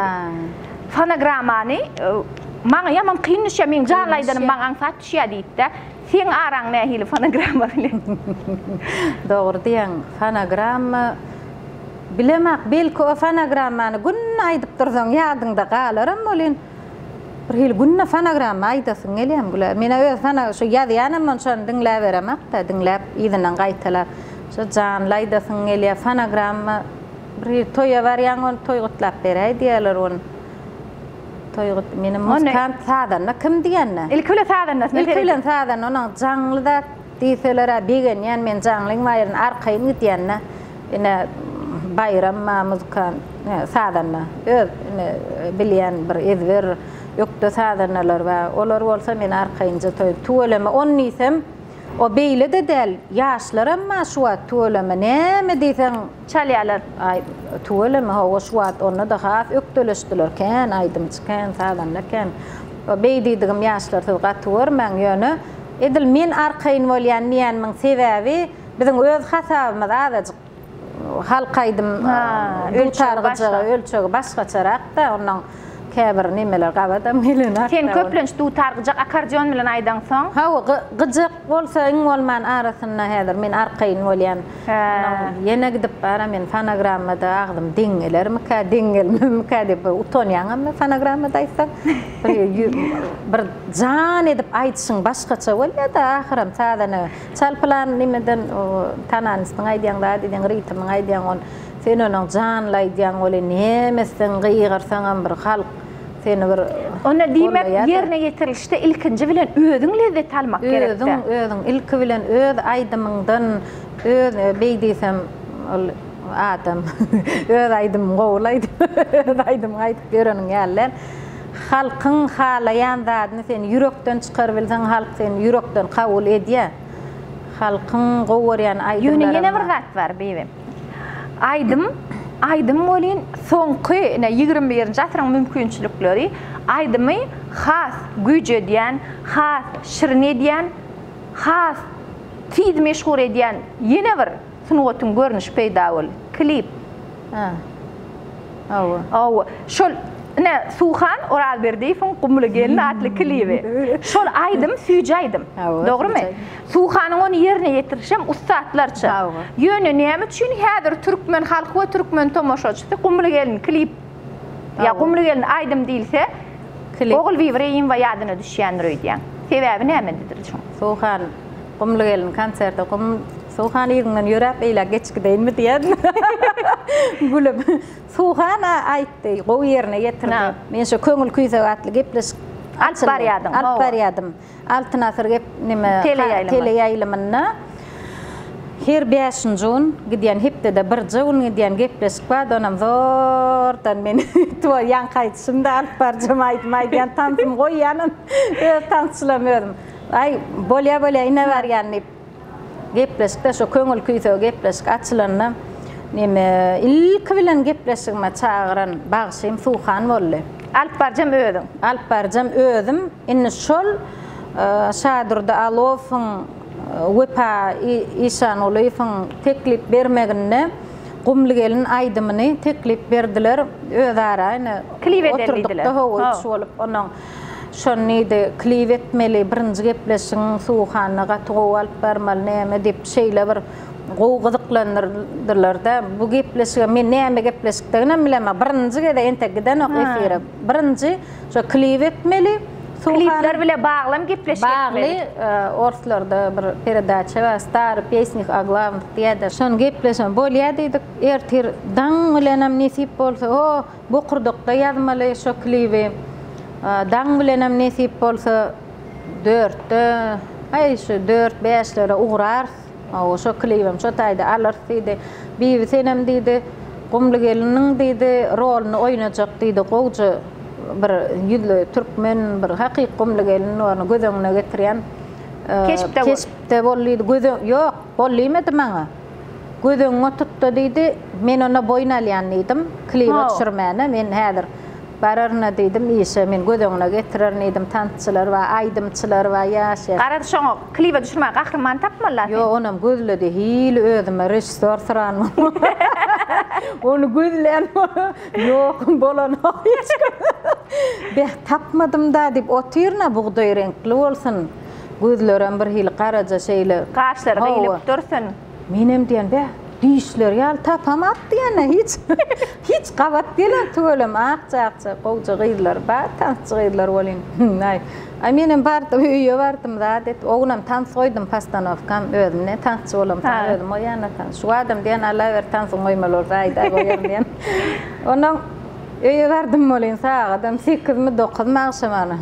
Fonogramany maňa ýaman kyn düşýär, meň janly aýdanym maňa aňsat düşýär diýdi-de. Seň araň nähili fonogramma bilen? Dogry diýýäň, fonogramma bilemok, belki o fonogrammany günde aýdyp dursaň ýadyňda galaram welin, bir hili günde fonogramma aýdasyň gelýär Gülä. Men-ä öz fono şu ýazýanam bolsa şony diňläberemok-da, diňläp yzyndan gaýtalap. Şo janly aýdasyň gelýär, fonogramma bir hili toýa barýaň ony toý gutlap beräý diýýärler ony. Toý gut menem muzykant sazanda kim diýende. Ilki bilen sazandasyna Ilki bilen sazanda onuň jaňly zat diýseler-ä begenýän men jaňlyň baýryna arkaýyn gidýän-de. Ine Baýram ma muzykant sazanda öz ine bilýän bir ezber ökde sazandalar bar. Olar bolsa men arkaýynja toý tüweleme ony diýsem o beýle-de däl ýaşlaram bar şu wagt tüweleme näme diýseň Çalýarlar. Aý, tüweleme, hawa, şu wagt onda-da has ökdeleşdiler. Kän aýdymçy kän, sazanda kän. Beý diýdigim ýaşlar siz gaty görmäň, ýöne edil men arkaýyn bolýan diýenimiň sebäbi biziň öz hasabymyz azajyk halk aýdym dutar gyjagy ölçegi başgaçarak-da, onnoň käbir nemeler gabadam gelenok. Sen köplenç dutar gyjak akkordeon bilen aýdaňsoň. Hawa, gyjak bolsa iň bolman arasynda häzir men arkaýyn bolýan. Onnoň ýene gidip bara men fonogrammada agzym deň gelermikä, deň gelmezmikä diýip bir utanýaňam fonogrammada aýtsaň. Bir bir jan edip aýdyşyň başgaça bolýa-da ahyram sazana çal pylan nimeden tonalnostyny aýdýaň zat edýäň ritmini aýdýaň ony sen onuň janly aýdýaň welin näme etseň gygyrsaňam bir halk seni bir Onda diýmek ýerine ýetirilişde ilkinji bilen özüň lezzet almak gerekdä. Özüň özüň ilki bilen öz aýdymyňdan öz beý diýsem ol adam öz aýdymyň gowy aýdym öz aýdymyňy aýdyp ýöreniň ýaly däl. Halkyň halaýan zadyny sen ýürekden çykarybilseň halk seni ýürekden kabul edýär. Halkyň gowy görýän aýdymlaram Ýöne ýene bir zat bar Bibi. Aýdym, aýdym welin soňky ine 21-nji asyryň mümkinçilikleri aýdymy has güýjedýän, has şirin edýän, has tiz meşhur edýän ýene bir sungatyň görnüşi peýda boldy. Klip. Hä. Hawa. Hawa. Şol ine Suhan Orazberdiýewiň Gumly gelin atly klibi. Şol aýdym süýji aýdym. Dogrumy? Suhanyň ony ýerine ýetirişem ussatlarça. Ýöne näme üçin häzir türkmen halky we türkmen tomaşaçysy Gumly gelin klip ýa Gumly gelin aýdym diýilse Ogulbibi Reýimowa ýadyna düşýändir öýdýän. Sebäbi nämededir şoň? Suhan Gumly gelin konserte gum Suhan yzyňdan ýöräp eýläk geçip gideýinmi diýýärdim. Gülüp. Suhan-a aýtdy, gowy ýerine ýetirdi. Men şo Köňül küýsegi atly gepleşik alyp barýardyň. Alyp barýardym. Altyn asyr gep neme teleýaýlymynda her bäşinji gün gidýän hepdede birje gün gidýän gepleşik bardy onam zordan men tuwa ýaňky aýdyşymda alyp baryjam aýdym aýdýan tansym goýýanam öz tansçylam özüm aý bolýa bolýa ine barýan diýip Gepleşikde şo köňül küýsegi gepleşik açylanda neme ilki bilen gepleşigime çagyran bagşym Suhan boldy. Alyp baryjam özüň. Alyp baryjam özüm. Indi şol Şadurdy Alowowyň, Wepa Işangulyýewiň teklip bermeginde Gumly gelin aýdymyny teklip berdiler. Özara ine oturdykda hawa üç bolup onuň Şony diýdi, klip etmeli, birinji gepleşigiň Suwhanda gaty gowy alyp barmaly näme diýip şeýle bir gowy gyzyklandyrdylar-da. Bu gepleşige men näme gepleşikdiginem bilemok. Birinji gezek entek gidenok efire. Birinji şo klip etmeli. Klipler bile baglam gepleşik etmeli. Bagly orslarda bir peredaça bar Stary pesnih o glawnyh diýýärler. Şony gepleşen bolýa diýdik. Ertir daň bilenem nesip bolsa o bokurdakda ýazmaly şo klibi. Daň bilenem nesip bolsa dörtde aý şu dört bäşlere ugrarys. Hawa, şo klibem şo taýda alarys diýdi. Bibi senem diýdi, Gumly geliniň diýdi, roluny oýnajak diýdi, gowja bir ýüzli türkmen, bir hakyky Gumly gelin ony göz öňüne getirýän Keşpde bol. Keşpde bol diýdi. Göz ýok, bol diýmedi maňa. Göz öňüňe tutda diýdi, men onda boýun alýan diýdim, klibe düşürmäne, men häzir Bararyn-a diýdim, işe men göz öňüne getirerin diýdim, tansçylar bar, aýdymçylar bar, ýaş ýaş. Garaz şoňa klibe düşürmäge gahryman tapmaly-a sen. Ýok, onam gözledi, hili özüme režissýor syran Ony gözlän ýok, bolanok hiç kim. Beh, tapmadym-da diýip otyryn-a, bugdaý reňkli bolsun, gözlerem bir hili garaja şeýle. Gaşlary gyýlyp dursun. Menem diýen, beh, dişleri ýaly tapamak diýen-ä hiç. Hiç gabat gelen tüweleme akja-akja gowja gyzlar bar, tansçy gyzlar welin. Aý, aý menem bardym, öýe bardym zat et. O günem tans goýdum, postanowkam özüm ne tansçy bolamsoň özüm goýýan-da tans. Şu adam diýen Allaberdi tansyňy goýmaly bolsa aýdaý goýaryn diýen. Onnoň öýe bardym welin sagadam sekizmi, dokuzmy agşam ana.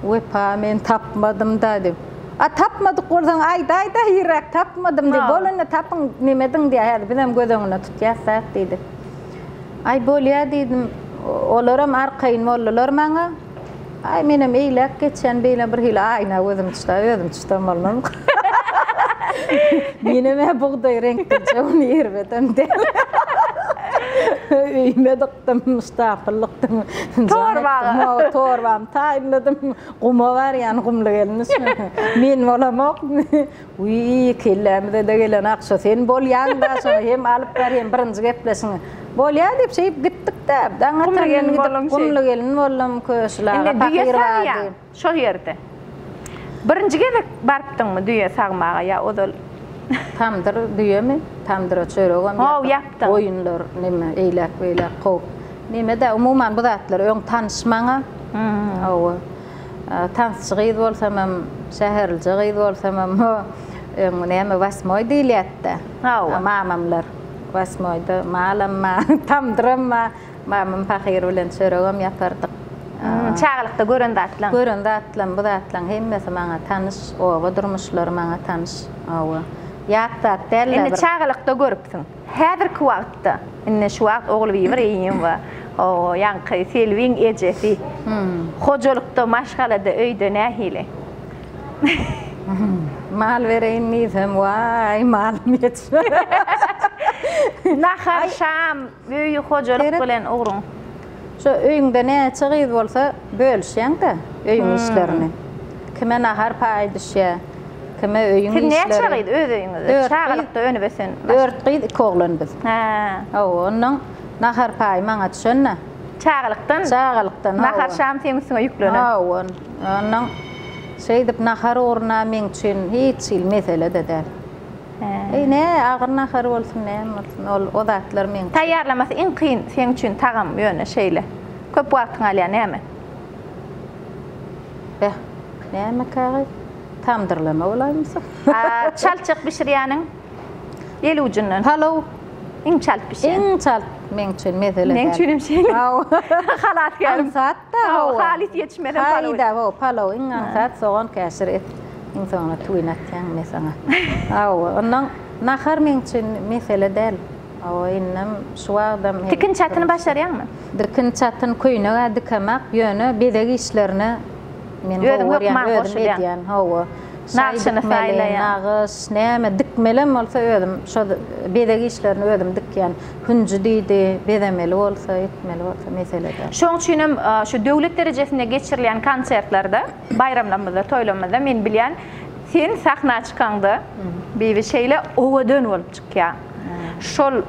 Wepa men tapmadym-da diýip. A tapmadyk bolsaň aýdaýda irräk tapmadym diý. Bol indi tapyň nemediň diýä häzir bizem göz öňünde tutýas zat diýdi. Aý bolýa diýdim. Olaram arkaýyn boldular maňa. Aý menem eýläk geçýän beýle bir hili aýna gözüm çyda özüm çydam bolmam. Menem-ä bugdaý reňklije ony erbedem däl. Öýüme dykdym, ştapyl dykdym. Torbaga. Torbamy taýynladym. Guma barýan gumly gelmiş. Men bolamok. Wiý, kellämize-de gelen akşa sen bolýaň-da, şoňa hem alyp bar, hem birinji gepleşiň. Bolýa diýip, şeýdip gitdik-de. Daň Gumly atandan gelin gidip, boldum şeýdip. gumly gelin boldum, Köşül aga Indi düýe pahyr sagýaň bardy. şol ýerde. Birinji gezek barypdyňmy düýe sagmaga ýa ozal? Tamdyr düýemi? Tamdyra çöregem How, ýapyp, ýapdyň. goýunlar neme, eýläk-beýläk kowup. Neme-dä, umuman bu zatlar öň tanyş maňa. Hawa. Tansçy gyz bolsamam, şäherlije gyz bolsamam, öň näme wasmoý diýilýärdi-dä. Hawa. Mamamlar wasmoýda malam bar, tamdyram bar. Mamam pahyr bilen çöregem ýapardyk. Çagalykda gören zatlaň. Gören zatlam, bu zatlaň hemmesi maňa tanyş, oba durmuşlary maňa tanyş. Hawa. Ýat zat däl-de Indi bir. çagalykda görüpsiň. Häzirki wagtda, indi şu wagt Ogulbibi Reýimowa, o ýaňky Selbiň ejesi. Hojalykda, maşgalada, öýde nähili? Mal bereýin diýsem, waý, malym ýetişmez. Nahar, şam, öý, hojalyk bilen ugruň. Şo öýüňde näçe gyz bolsa, bölüşýäň-dä öýüň işlerini. Kime nahar paýy düşýär. Kime öýüň Siz işleri. näçe gyz öz öýüňizde? Dört gyz. Çagalykda önüp ösen. Dört gyz, iki oglan biz. Hä. Hawa, onnoň nahar paýy maňa düşende. Çagalykdan? Çagalykdan, hawa. Nahar şam seň üstüňe ýüklenen. Hawa, onnoň şeýdip nahar ugruna meň üçin hiç hili mesele-de däl. Hä. Eý, nä agyr nahar bolsun, näme bolsun, ol o zatlar meň üçin. Taýýarlamasy iň kyn seň üçin tagam ýöne şeýle. Köp wagtyňy alýan näme? Beh, nämekä gyz? Tamdyrlama bolaýmasa. A çaltjak bişirýäniň? El ujundan. Palaw. Iň çalt bişýän. Iň çalt meň üçin mesele däl. Meň üçinem şeýle. Hawa. Halasgärim. Aňsat-da hawa. Halys ýetişmesem palaw. Haýda, hawa, palaw iň aňsat, sogan, käşir, et. Iň soňuna tüwini atýaň mesaňa. Hawa, onnoň nahar meň üçin mesele däl. Hawa, indem şu wagtam hem. Tikin çatyny başarýaňmy? Tikin çatyn köýneg-ä dikemak, ýöne bezeg işlerine men gowy Özüň görýän, hökman özüm goşulýaň. edýän, hawa. Şaý Nagşyny dikmeli, saýlaýaň. nagyş, näme dikmelem bolsa özüm şo bezeg işlerini özüm dikýän. Hünji diýdi, bezemeli bolsa, etmeli bolsa mesele däl. Şoň üçinem şu döwlet derejesinde geçirilýän konsertlerde, baýramlarymyzda, toýlarymyzda men bilýän, sen sahna çykaňda, Bibi şeýle owadan bolup çykýaň. Şol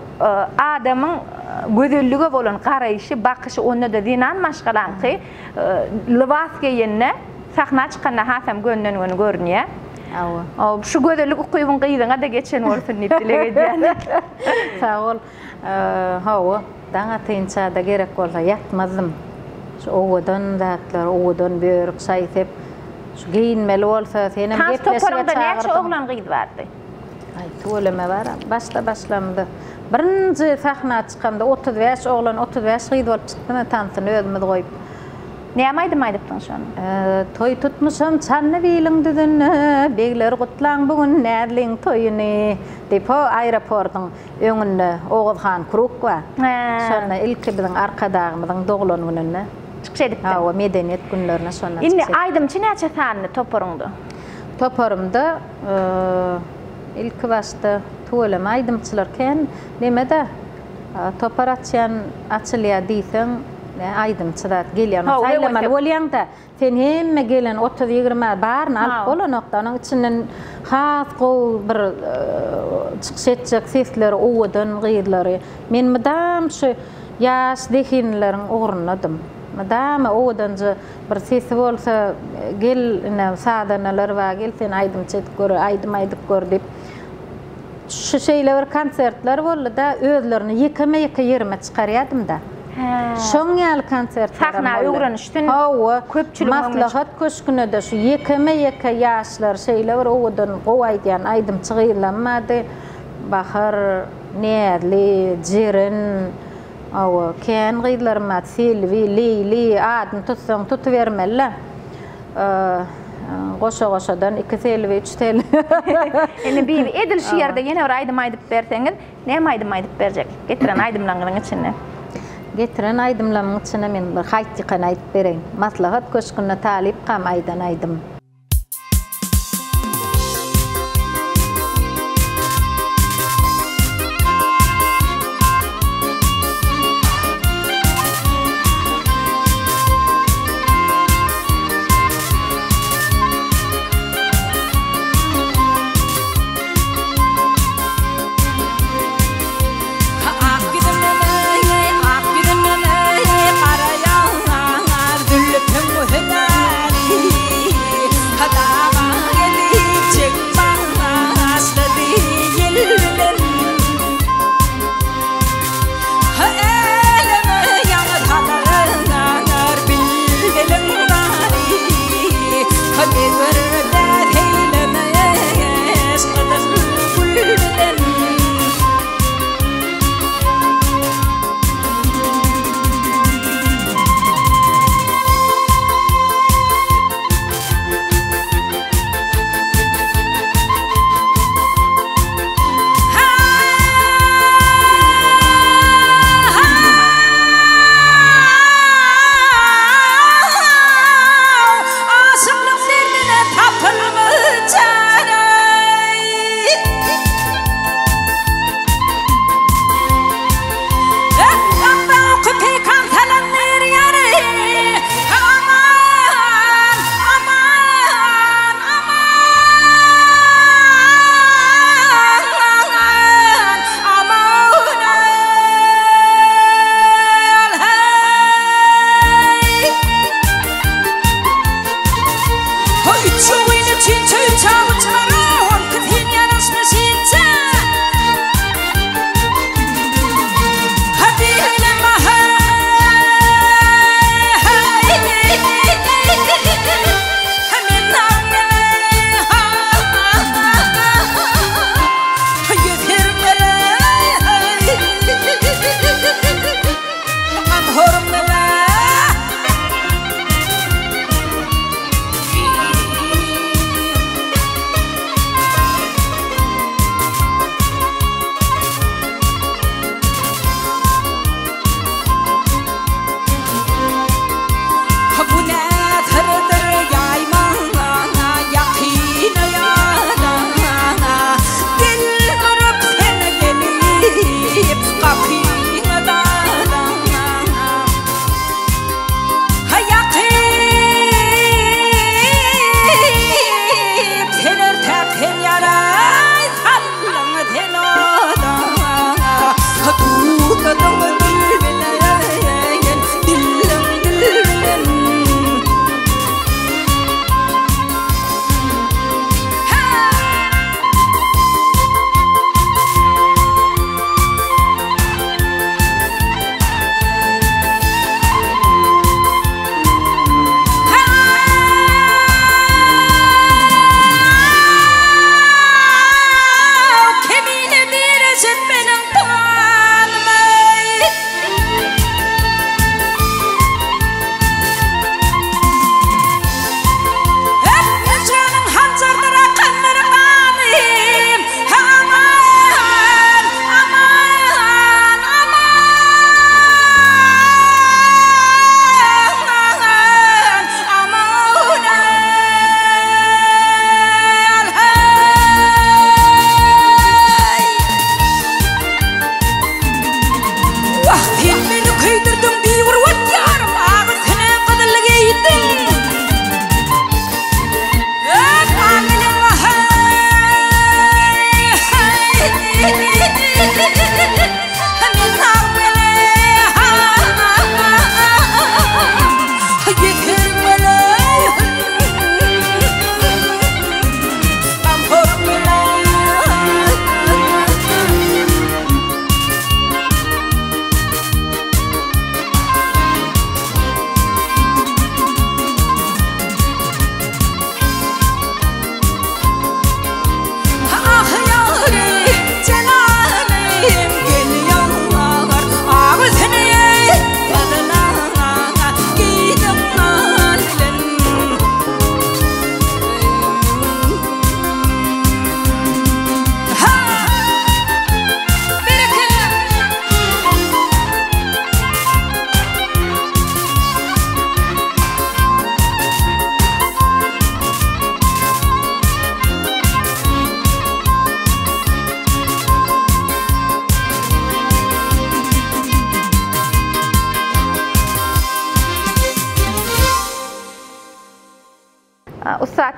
adamyň gözellige bolan garaýşy, bakyşy, onda-da zenan maşgalaňky lybas geýende, sahna çykanda hasam gönden-göni görünýär. Hawa. Şu gözellik ukybyň gyzyňa-da geçen bolsun diýip dileg edýän. Sag bol. Hawa, daň atynça-da gerek bolsa ýatmazdym. Şu owadan zatlar, owadan börük, şaý-sep. Şu geýinmeli bolsa, senem Tans gepleşige toparyňda näçe çagyrdyň. oglan-gyz bardy? Aý, tüweleme bar. Başda başlamda, birinji sahna çykamda 35 oglan, 35 gyz bolup çykdym, tansyny özümiz goýup. Näme aýdym aýdypdyň şonda? Toý tutmuşam Çandybiliň düzünde, Begler gutlaň bu gün Näzliň toýuny diýip, ho aeroportyň öňünde Oguzhan krug bar. Şonda ilki biziň Arkadagymyzyň doglan gününde çykyş edipdiň. Hawa, medeniýet günlerine şonda çykyş Indi edipdim. aýdymçy näçe sanly toparyňda? Toparymda ilki başda tüweleme aýdymçylar kän. Neme-de, topar açýan, açylýar diýseň, aýdymçy zat gelýär. Ony saýlamaly bolýaň-da. Sen hemme gelen otuz-ýigrimä baryny alyp bolanok-da. Onuň içinden has gowy bir çykyş etjek sesleri owadan gyzlary. Men mydam şu ýaş zehinlileriň ugrundadym. Mydama owadanja bir sesi bolsa, gel ine sazandalar bar, gel sen aýdymçy edip gör, aýdym aýdyp gör diýip. Şu şeýle bir konsertler boldy-da, özlerini ýekeme-ýeke ýerime çykarýardym-da. Şoň ýaly konsertlerem Sahna boldy. öwrenişsin, Hawa, köpçüligiň öňüne çyk. Maslahat köşgüne-de şu ýekeme-ýeke ýaşlar şeýle bir owadan, gowy aýdýan aýdymçy gyzlam bardy. Bahar, Näzli, Jeren, hawa, kän gyzlarym bardy. Selbi, Leýli, adyny tutsaň tutubermeli-le. Goşa-goşadan iki selbi, üç selbi. Indi Bibi, edil şu ýerde ýene bir aýdym aýdyp berseňiz, näme aýdym aýdyp berjek? Getiren aýdymlaryňyzyň içinde. Getiren aýdymlarymyň içinde men bir Haýt ýykany aýdyp bereýin. Maslahat köşgünde talypkam aýdan aýdym. Ak ýüzünden eý, ak ýüzünden eý, gara ýar, zülpüň hünäri.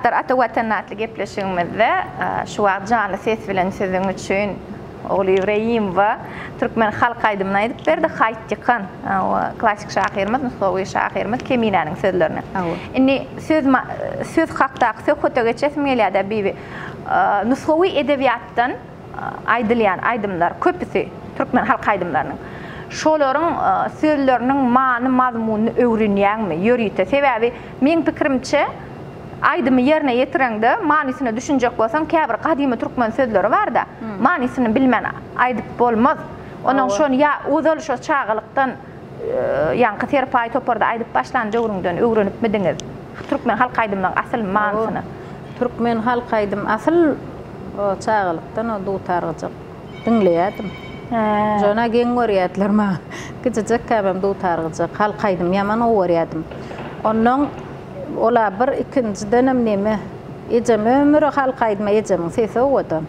Ussatlar Ata Watan atly gepleşigimizde şu wagt janly ses bilen siziň üçin Ogulýew Reýimowa türkmen halk aýdymyny aýdyp berdi, Haýt ýykan. Klassyk şahyrymyz, nusgawy şahyrymyz Keminäniň sözlerine. Indi söz söz hakdaky söhbete geçesim gelýär-de, Bibi. Nusgawy edebiýatdan aýdylýan aýdymlar köpüsi türkmen halk aýdymlarynyň. Şolaryň sözleriniň many-mazmunyny öwrenýäňmi ýörite? Sebäbi meň pikirimçe aýdymy ýerine ýetireňde manysyna düşünjek bolsaň käbir gadymy türkmen sözleri barda manysyny bilmän aýdyp bolmaz. Onuň şony ýa ozal şo çagalykdan ýaňky serpaý toparda aýdyp başlan döwrüňden öwrenipmidiňiz türkmen halk aýdymynyň asyl manysyny? Türkmen halk aýdym asyl o çagalykdan o dutar gyjak diňleýärdim. Jona geň görýärdiler maňa. Kiçijekkämem dutar gyjak halk aýdym ýaman gowy görýärdim. Onnoň ola bir ikinjidenem neme ejem ömür halk aýdyma ejemiň sesi owadan.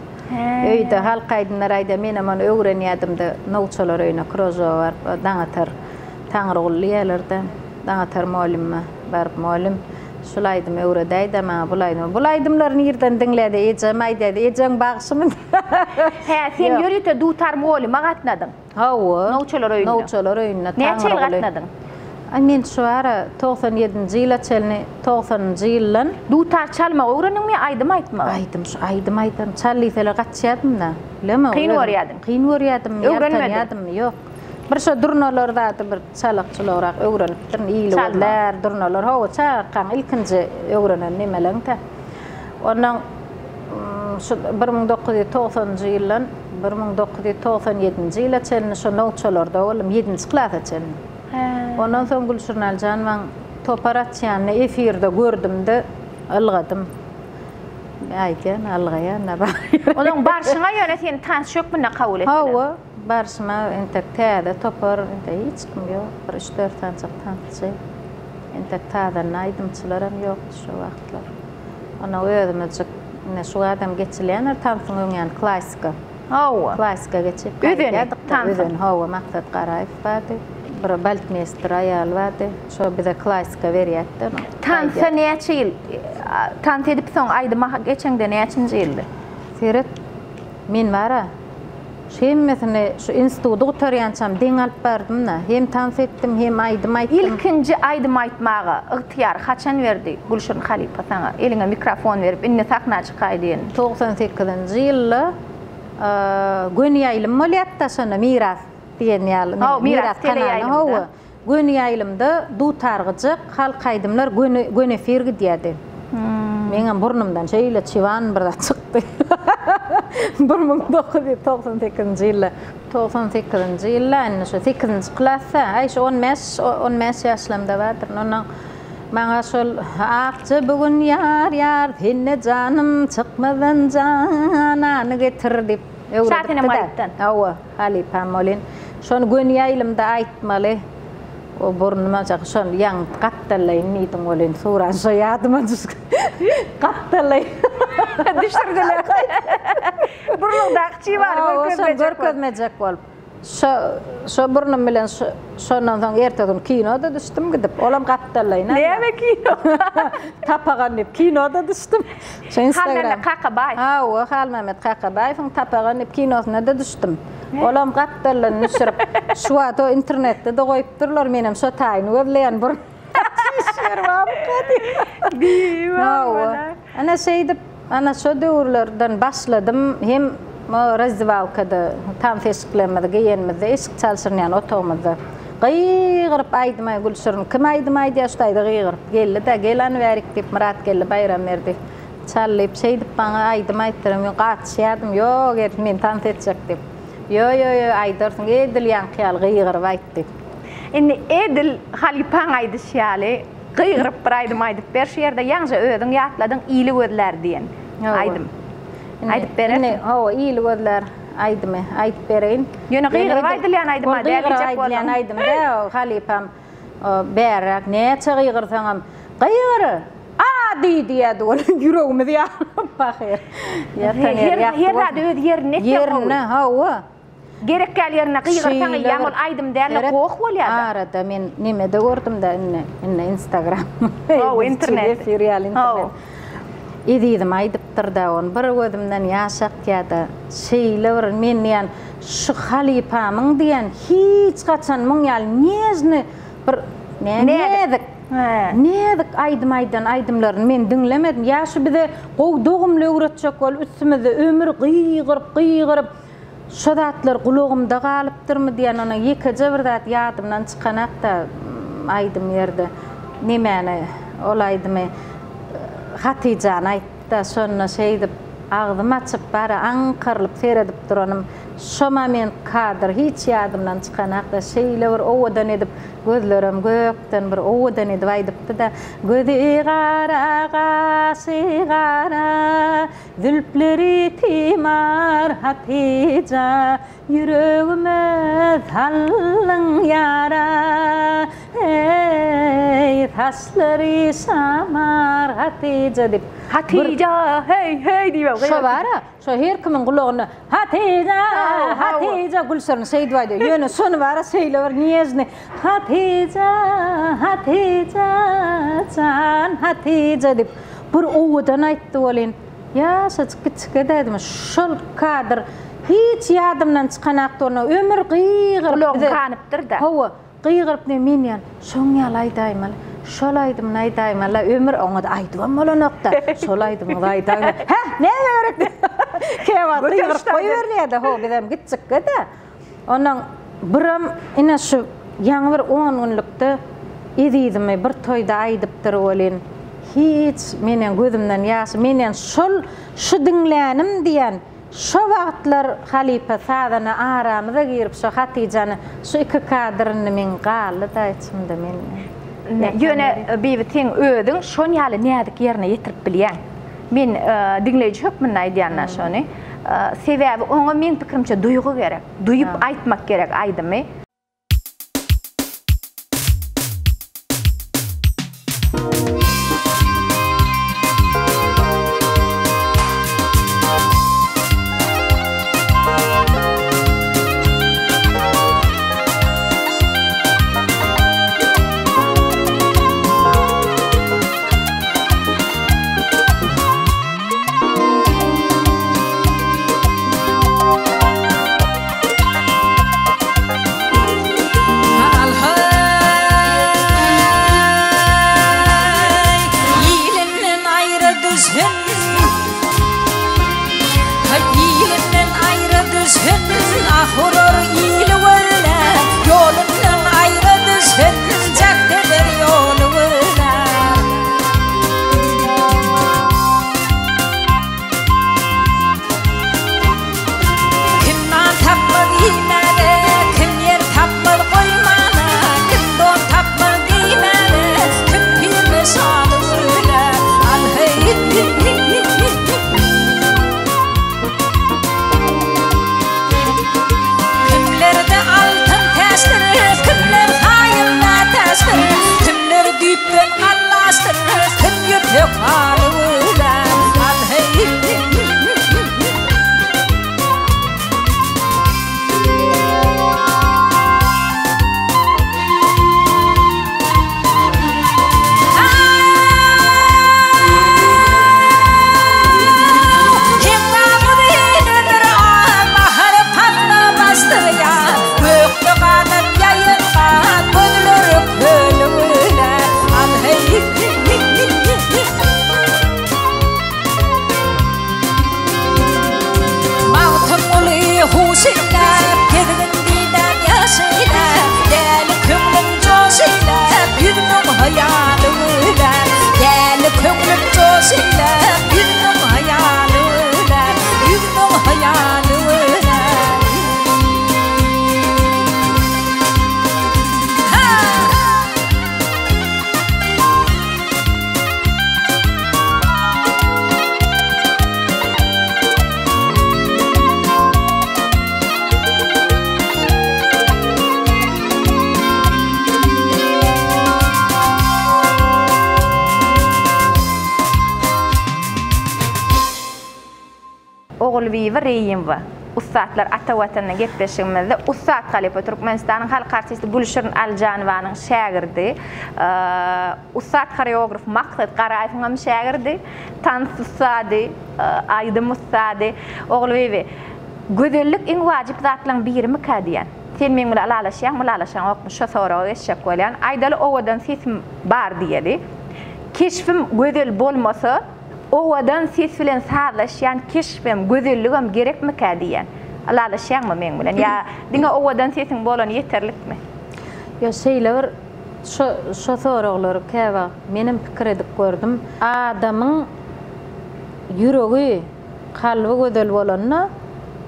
Öýde halk aýdymlar aýdýar menem ony öwrenýärdim-de nowçalar öýüne krožoga baryp Daňatar Taňryguly diýýärler-de Daňatar molluma baryp mollum Şul aýdymy öwredäýdä maňa bul aýdymy. Bul aýdymlary nirden diňlädi ejem aýdýady ejeň bagşymy. Hä sen ýörite dutar molyma gatnadyň. Hawa. Nowçalar öýünde. Nowçalar öýünde. Näçe ýyl gatnadyň? Aý men şu ara 97-nji ýyla çenli 90-njy ýyldan. Dutar çalmagy öwrendiňmi ýa aýdym aýtmagy? Aýdym şu aýdym aýdam çal diýseler gaçýadym-da. Bilemok. Kyn görýädiň. Kyn görýädim, Öwrenmediň. Ýok. Bir şo durnalar zady bir çalak-çulagrak öwrenipdirin. Ýyly gözlär, durnalar. Hawa, çagakaň ilkinji öwrenen nemeleň-dä. Onnoň şu 1990-njy ýyldan 1997-nji ýyla çenli şo nowçalarda boldum, ýedinji klasa çenli. Ondan soň Gülşirin Aljanowaň topar açýanyny efirde gördüm-de, ylgadym. Aýdýan, ylgaýan-da bar. Onuň barşyňa ýöne seni tansçy hökmünde kabul etdiler. Hawa. Barşyma entek täze topar, entek hiç kim ýok, bir üç-dört sanjak tansçy. Entek sazanda aýdymçylaram ýokdy şo wagtlar. Onda özümizjik ine şu adam geçilýändir tansyň öň ýany klassika. Hawa. Klassika geçip Özeni tansyň. Özeni hawa Maksat Garaýew bardy. Bir baltmeýster aýal bardy. Şo bize klassika berýärdi. Tansa näçe ýyl tans edip soň aýdyma geçeňde näçinji ýyldy? Seret men bara Şu hemmesini şu institudy gutarýançam deň alyp bardym-da. Hem tans etdim, hem aýdym aýtdym. Ilkinji aýdym aýtmaga ygtyýary haçan berdi Gülşirin halypa saňa? Eliňe mikrofon berip, indi sahna çykaý diýen. 98-nji ýylda göni ýaýlym bolýardy-da şonda Miras diýen ýaly. Hawa, Miras teleýaýlymda. Hawa. Göni ýaýlymda dutar gyjak, halk aýdymlar göni göni efir gidýärdi. Meňem burnumdan şeýle çyban bir zat çykdy. 1998-nji ýylda. 98-nji ýylda indi şu sekizinji klasda, aý şu on bäş, on bäş ýaşlarymda bardyryn. Ondan maňa şol Akja bu gün ýar ýar sende janym çykmazdan janany getir diýip öwredipdi-de. Hawa. Halypam welin, şony göni ýaýlymda aýtmaly. O burnuma çak, şony ýaňy gapdallaýyn diýdiň welin, suran şo ýadyma düşdi. Gapdallaýyn. Düşürdiler. Burnuňdaky çybany görkezmejek bolup. Görkezmejek bolup. Şo, şo burnum bilen şo, şondan soň ertesi gün kino-da düşdüm gidip. Olam gapdallaýyn. Näme kino? Tapagan diýip kino-da düşdüm. Şu Instagram. Halmämmet Kakabaýew. Hawa, Halmämmet Kakabaýewiň Tapagan diýip kinosyna-da düşdüm. Olam gapdaldan düşürip, şu wagt o internetde-de goýupdyrlar, menem şo taýyny gözleýän bir çiş ýeri barmyka diýip. Hawa. Ana şeýdip, ana şo döwürlerden başladym. Hem razdewalkada tans eşiklerimizi geýenimizde, eşik çalşyrynýan otagymyzda gygyryp aýdym aý Gülşirin kim aýdym aýdýar şu taýda gygyryp geldi-de, gel hany bärik diýip Myratgeldi Baýramberdi çal diýip şeýdip maňa aýdym aýtdyran men gaçýardym ýok ertir men tans etjek diýip. Ýo ýo ýo aýdarsyň edil ýaňky ýaly gygyryp aýt diýip. Indi edil halypaň aýdyşy ýaly gygyryp bir aýdym aýdyp ber şu ýerde ýaňja özüň ýatladyň ili gözlär diýen aýdym. Aýdyp berersiň. Indi hawa ili gözlär aýdymy aýdyp bereýin. Ýöne gygyryp aýdylýan aýdym-a däl diýjek boldum. Gygyryp aýdylýan aýdym däl o halypam bärräk näçe gygyrsaňam gygyr a diý diýýärdi ol ýüregimiz ýarylyp pahyr. Ýatan ýeri ýagty Her zady öz ýerinde etseň gowy. Ýerinde hawa. Gerek däl ýerinde gygyrsaň eýýäm ol aýdym däl-de goh bolýar-da. Arada men nemede gördüm-de indi indi instagram. Hawa internet. Efir ýaly internet. Ezizim aýdypdyr-da ony, bir gözümden ýaş akýa-da, şeýle bir men diýýän, şu halypamyň diýýän hiç haçan muň ýaly nežnyý bir näzik, näzik aýdym aýdan aýdymlaryny men diňlemedim. Ýa şu bize gowy dogumly öwretjek bolup üstümizde ömür gygyryp, gygyryp, Şo zatlar gulagymda galypdyrmy diýen ona ýekeje bir zat ýadymdan çykanakda aýdym ýerde nemäni ol aýdymy Hatyjany aýtda şonda şeýdip agzym açyp bara aňkarylyp seredip duranym şo moment kadr hiç ýadymdan çykanakda şeýle bir owadan edip gözlerem gökden bir owadan edip aýdypdyda gözi gara gaşy gara Zülpleri timar Hatyja, Ýüregime saldyň ýara, Heý, saçlary şamar Hatyja diýip. Hatyja, heý, heý diýip. Şo bar-a, şo her kimiň gulagynda Hatyja, Hatyja Gülşirin şeýdip aýdýar. Ýöne şony bar-a şeýle bir nežnyý Hatyja, Hatyja jan, Hatyja diýip. Bir owadan aýtdy welin, ýaşajyk kiçikedädim, şol kadr hiç ýadymdan çykanakdy onda ömür gygyryp Gulagyň ganypdyr-da. Hawa, gygyryp ne men ýaly, şoň ýaly aýdaýmaly, şol aýdymyny aýdaýmaly, ömür oňa-da aýdybam bolanok-da, şol aýdymyňyzy aýdaýmaly. Hä, näme gerek diýip, käwagt gygyryp goýberilýär-de, hawa, bizem kiçjikge-de. Ondan biram ine şu ýaňy bir on günlükde Ezizimi bir toýda aýdypdyr welin, hiç meneň gözümden ýaş, menen şol şu diňlänim diýen şo wagtlar halypa sazana aramyza girip şo Hatyjany şu iki kadr indi meň galdy-da içimde men. Ýöne Bibi seň özüň şon ýaly näzik ýerine ýetirip bilýäň. Men diňleýji hökmünde aýdýan-da şony. Sebäbi oňa meň pikirimçe duýgy gerek. Duýup aýtmak gerek aýdymy. Kim nan tapmaz iýmäge, kim ýer tapmaz goýmana, kim don tapmaz geýmäge, kim pirle şaly gürlär, al heý. Kimlerde altyn täçdir, kimler saýylma täçdir, kimler düýpden allaşdyr, kim ýüpek haly gürlär, al heý. Magtymguly huş eýläp, Gezgin didäm ýaş eýläp, Däli köňlüm joş eýläp, Ýüzümiň hyýaly güläp. Däli köňlüm joş eýläp, Ýüzümiň hyýaly güläp, Ýüzümiň hyýaly güläp. Ha! Ogulbibi Reýimowa. Ussatlar Ata Watanda gepleşigimizde ussat halypa Türkmenistanyň halk artisti Gülşirin Alyjanowanyň şägirdi, ussat horeograf Maksat Garaýewiň hem şägirdi, tans ussady, aýdym ussady Ogulbibi. Gözellik iň wajyp zatlaryň birimikä diýýän. Sen meň bilen ylalaşýaňmy, ylalaşaňokmy, şo soraga geçjek bolýan. Aýdaly owadan sesim bar diýeli. Keşbim gözel bolmasa, Owadan ses bilen sazlaşýan keşbem, gözelligem gerekmikä diýýän. Ylalaşýaňmy meň bilen ýa diňe owadan sesiň bolany ýeterlikmi? Ýa şeýle bir şo şo soraglary käwagt menem pikir edip gördüm. Adamyň ýüregi, kalby gözel bolanda,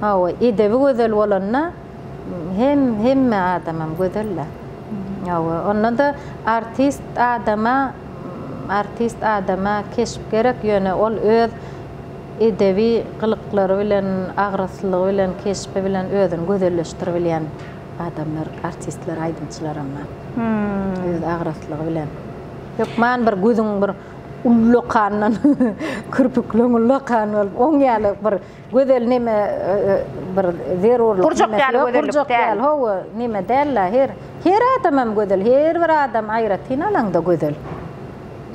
hawa, edebi gözel bolanda hem hemme adamam gözel-dä. Hawa, onda-da artist adama Artist adama keşp gerek ýöne ol öz edebi gylyklary bilen agraslygy bilen keşbi bilen özüni gözelleşdiribilýän adamlar artistler aýdymçylaram bar öz agraslygy bilen hökman bir gözüň bir ullakandan kirpikleň ullakan bolup oň ýaly bir Gözel neme bir zerurlyk Gurjak ýaly gözellik Gurjak däl. ýaly hawa neme däl-le her her adamam gözel her bir adam aýratyn alaňda gözel.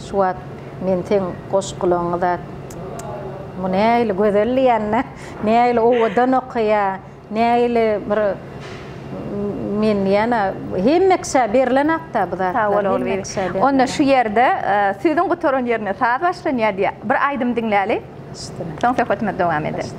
Şu wagt men seň goşgulaňy zat bu nähili gözel diýende nähili owadan okaýa Nähili bir men diýýän-ä hemme kişä berlenakda bu Sag zatlar bol hemme Ogulbibi. kişä Onda berlenok. şu ýerde sözüň gutaran ýerinde saz başlanýar diýýär. Bir aýdym diňläli. Üstüne. Soň söhbetimizi dowam ederis.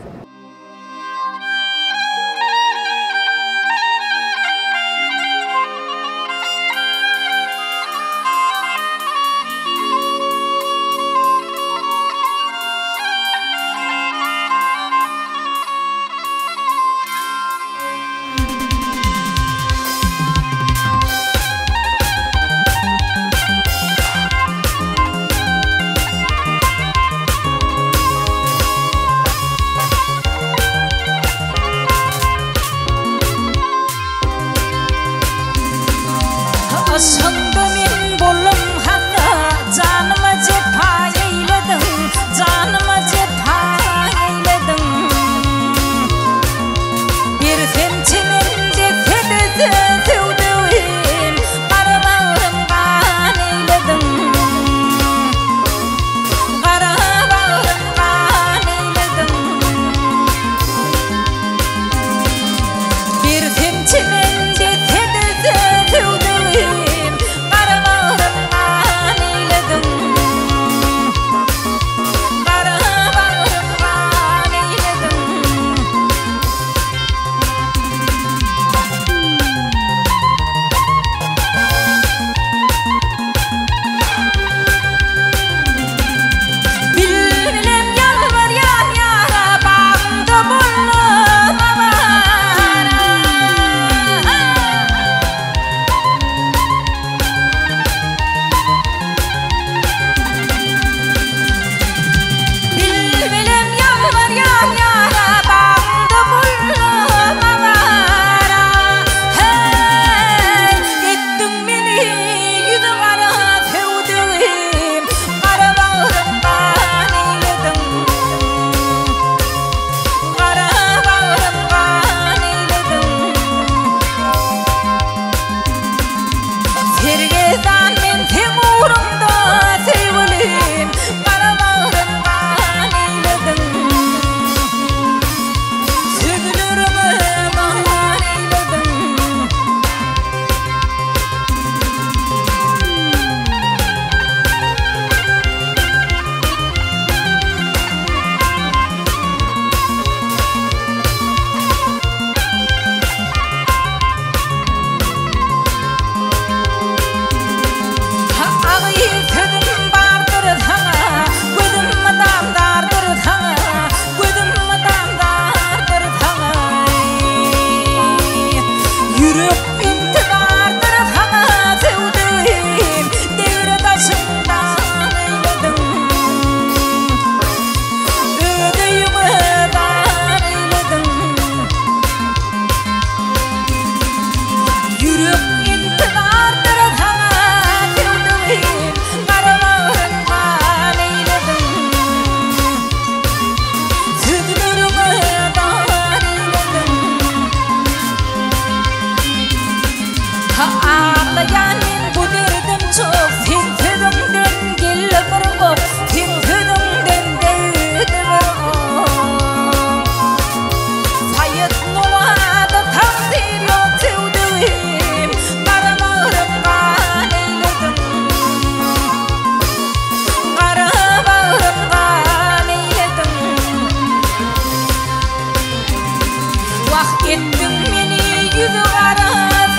Wah, etdiň meni ýüzi gara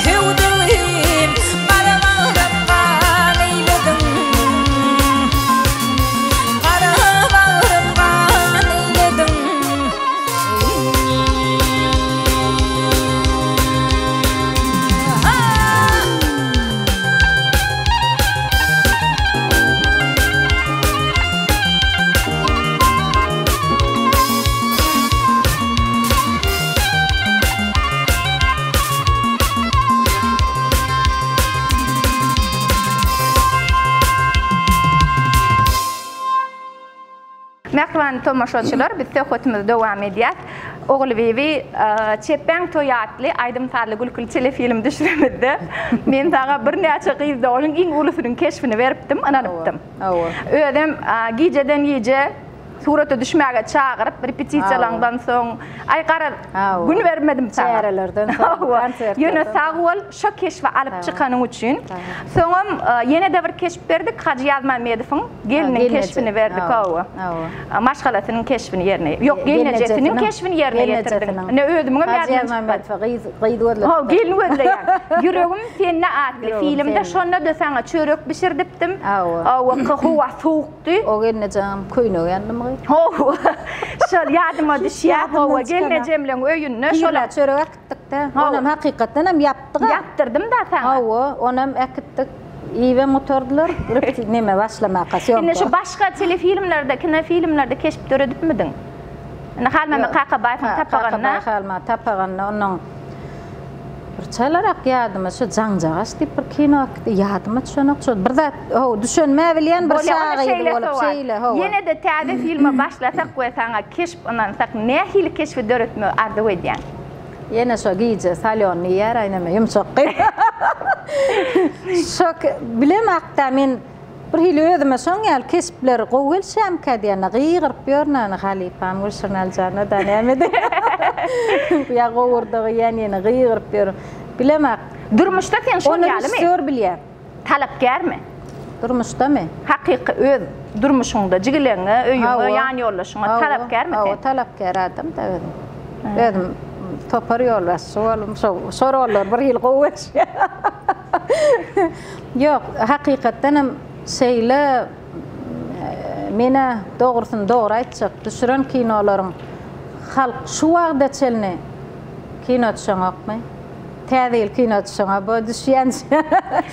söwdügim, Gara bagrym gan eýlediň. Gara bagrym gan eýlediň. Mähriban tomaşaçylar, biz söhbetimizi dowam edýäs. Ogulbibi Çepbäň toýy atly aýdym-sazly gülküli telefilm düşüremizde, men saňa birnäçe gyz doganyň iň ulusynyň keşbini beripdim, ynanypdym. Özem gijeden gije Surata düşmäge çagyryp, repetisiýalaňdan soň, aý garaz, gün bermedim saňa. Çärelerden soň, konsertlerden. Ýöne sag bol, şo keşbi alyp çykanyň üçin. Soňam ýene-de bir keşp berdik, Hajy Ýazmämmedowyň gelniniň keşbini berdik, hawa. Maşgalasynyň keşbini ýerine, ýok, gelnejesiniň keşbini ýerine ýetirdiň. Ine, özümiňem ýadymdan çykmady. Hajy Ýazmämmedowa gyz, gyz gözletdi. Hawa, gelin gözleýän. Ýüregim sende atly filmde, şonda-da saňa çörek bişirdipdim. Hawa, howa sowuk. Dü. O gelnejeňem köýnegi ýandymy gyz? Hawa. Şol ýadyma düşýär. Hawa, gelnejemleň öýünde şol. Pirlä çörek äkitdik-dä. Onam hakykatdan hem ýapdyk-a. Ýapdyrdym-da saňa. Hawa, onam äkitdik. Iýibem gutardylar. Repeti neme başlamaka, sýomka. Indi şu başga telefilmlerde, kinofilmlerde keşp döredipmidiň? Indi Halmämmet Kakabaýewiň tapagynda. Kakabaý Halmämmet tapagynda onuň Bir çalarak ýadyma şu Jaňjagaş diýip bir kino akdy, ýadyma düşenok şol. Bir zat, how, düşenmä bilýän bir Bolýa, onda şa gyzy şeýle bolup, sowal. şeýle, hawa. Ýene-de täze filme başlasak we saňa keşp ynansak, nähili keşbi döretmegi arzuw edýäň? Ýene şo gije salýon diýýär-aý neme, ýumşak gyz. Şo bilemakda men Bir hili özüme şoň ýaly keşpler gowy gelişýärmikä diýende gygyryp ýörün ony halypam Gülşirin Aljana-da näme diýýär. Ýa gowurdagy iýen ýene gygyryp ýörün. Bilemak. Durmuşda sen şol Ony ýalymy? režissýor bilýär. Talapkärmi? Durmuşdamy? Hakyky öz durmuşyňda jigileňe, öýüňe, ýan ýoldaşyňa talapkärmi sen? Hawa, talapkär adam-da özüm. Özüm topar ýolbaşçy boldum. Şo şo rollar bir hili gowy gelişýär. Ýok, hakykatdan hem şeýle men-ä dogrusyny dogry aýtjak, düşüren kinolaryň halk şu wagta çenli kino düşeňokmy? Täze ýyl kino düşeňok, bu düşýänçä.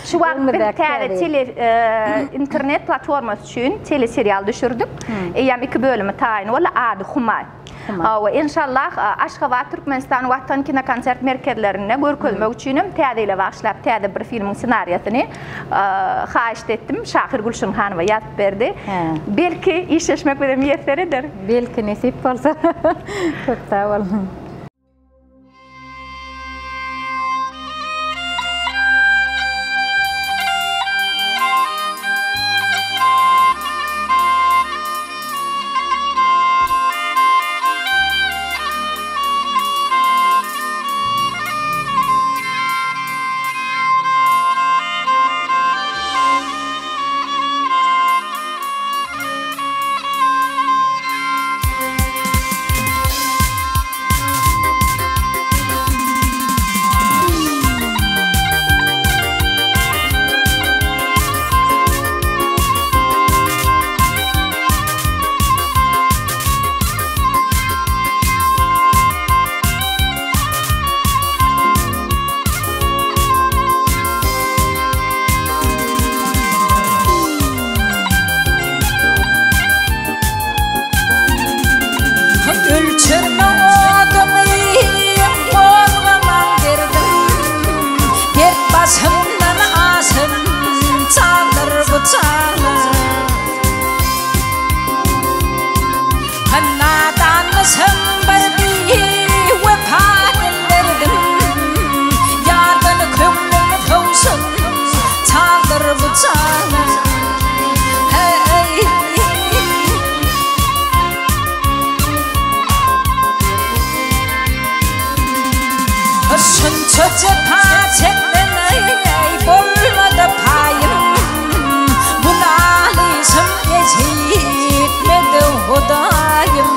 Şu wagt biz täze tele internet platformasy üçin teleserial düşürdik. Eýýäm iki bölümi taýyn boldy, ady Humaý. Hawa, enşallah, Aşgabat, Türkmenistan, Watan kinokonsert merkezlerinde görkezmek üçinem Täze ýyla bagyşlap täze bir filmiň ssenariýasyny haýyşt etdim. Şahyr Gülşirin hanyma ýazyp berdi. Belki, işleşmek bize miýesser eder. Belki, nesip bolsa. Köp sag boluň. Ölçerme odumy, gozgamaň derdim, Dert başymdan aşyn, çaldyr bu çala. Nadanmyşym bir biwepa dilberdim, Ýardan köňlüm sowşun, çaldyr bu çala. Şunça jepa çekdim eý, bolmady paýym, Bu nalyşym eşitmedi Hudaýym.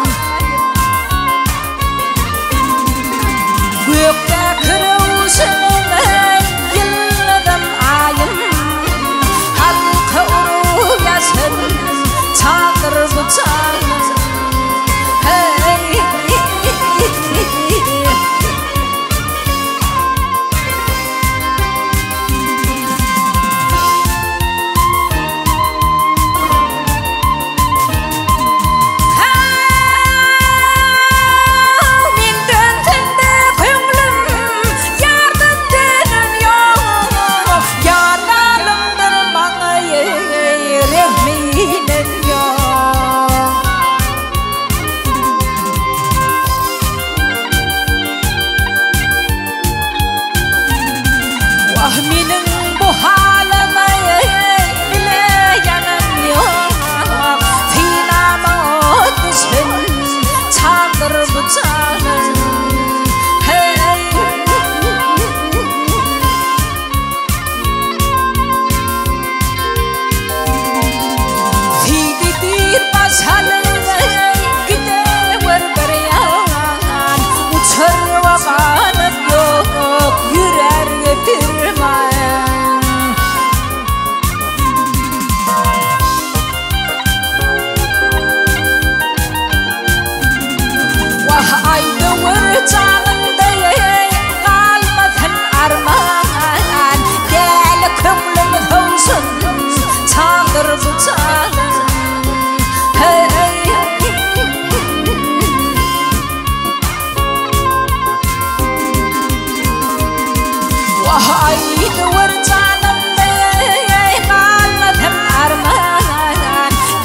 Wah aýdywer janym eý galmasyn arman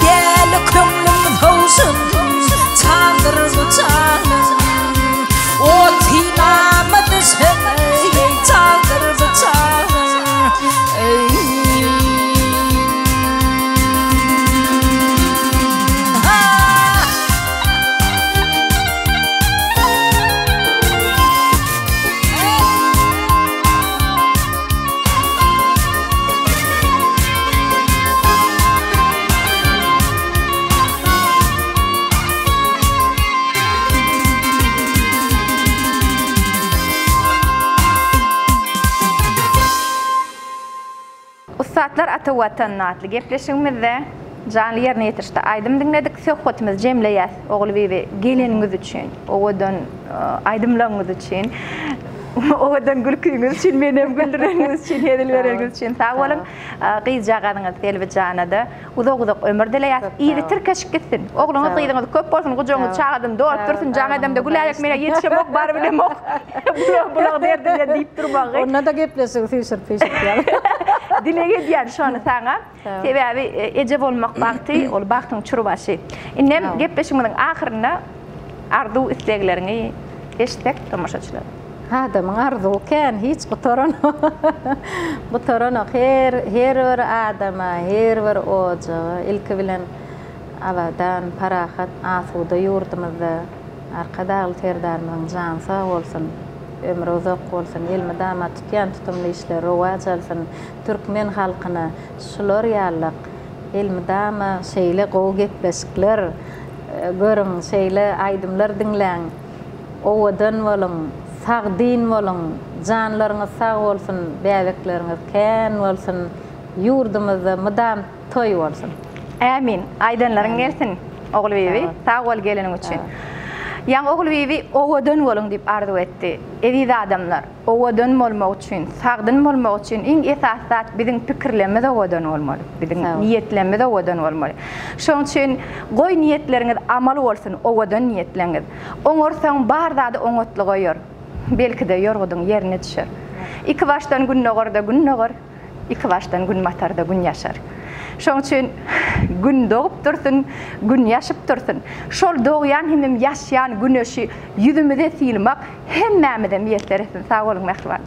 Däli köňlüm sowsun çaldyr bu janym Ot synama düşen eý çaldyr bu janym Eý. Ussatlar ata Watanyna atly gepleşigimizde janly ýerine ýetirişde aýdym diňledik. Söhbetimizi jemleýäs Ogulbibi geleniňiz üçin, owadan aýdymlaryňyz üçin, owadan gülküňiz üçin, menem güldüreniňiz üçin, hezil bereniňiz üçin sag boluň. Gyzjagazyňyz Selbijanada uzak-uzak ömür dileýäs. Yzy tirkeşik gitsin. Ogluňyz, gyzyňyz köp bolsun, gujagyňyz çagadan dolup dursun. Jaň edemde güläýek menä ýetişemok, barybilemok. Bulag derdinden diýip durmagy. Onda-da gepleşigi süýşürip-süýşürip ýaly. Dileg edýän şony saňa. Sebäbi eje bolmak bagty, ol bagtyň çürbaşy. Indem gepleşigimiziň ahyrynda arzuw islegleriňi eşitsek tomaşaçylar. Adamyň arzuwy kän, hiç gutaranok. Gutaranok. Her her bir adama, her bir ojaga ilki bilen abadan, parahat, asuda ýurdumyzda Arkadagly Serdarymyzyň jany sag bolsun, ömri uzak bolsun, elmydama tutýan tutumly işleri rowaç alsyn, türkmen halkyna şular ýalak elmydama şeýle gowy gepleşikler görüň, şeýle aýdymlar diňläň. Owadan boluň, sagdyn boluň, janlaryňyz sag bolsun, bäbekleriňiz kän bolsun, ýurdumyzda mydam toý bolsun. Ämin. Aýdanlaryň gelsin Ogulbibi. Sag bol geleniň üçin. Ýaňy Ogulbibi owadan boluň diýip arzuw etdi. Eziz adamlar, owadan bolmak üçin, sagdyn bolmak üçin iň esasy zat biziň pikirlerimiz owadan bolmaly. Biziň niýetlerimiz owadan bolmaly. Şonuň üçin goý niýetleriňiz amal bolsun, owadan niýetleňiz. Oňarsaň bar zady oňatlyga ýor. Belki-de ýorgudyň ýerine düşer. Ikibaşdan gündogarda gün dogar, ikibaşdan günbatarda gün ýaşar. Şonuň üçin Gün dogup dursun, Gün ýaşyp dursun. Şol dogýan hemem ýaşýan Güneşi ýüzümize sylmak hemmämize miýesser etsin. Sag boluň mähribanlar.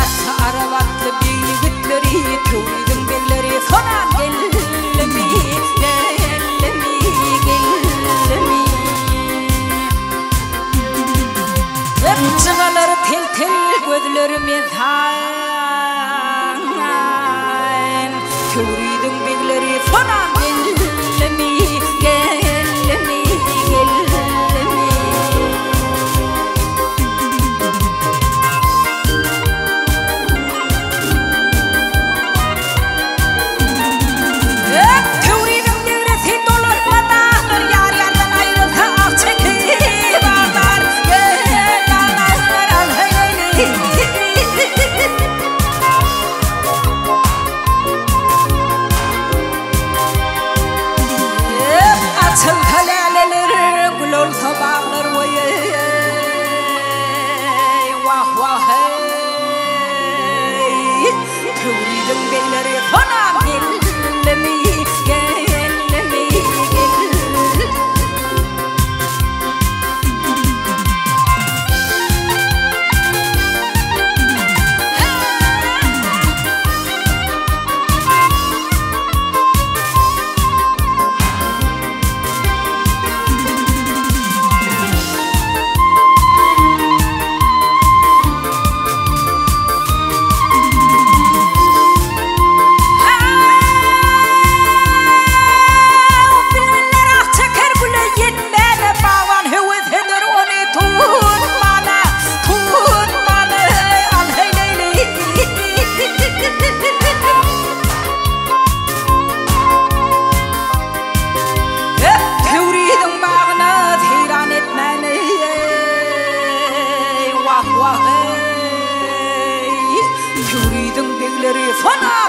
Ata arap atly beg ýigitleri, Töwriziň begleri sonam geldimi, geldimi, geldimi. Sona!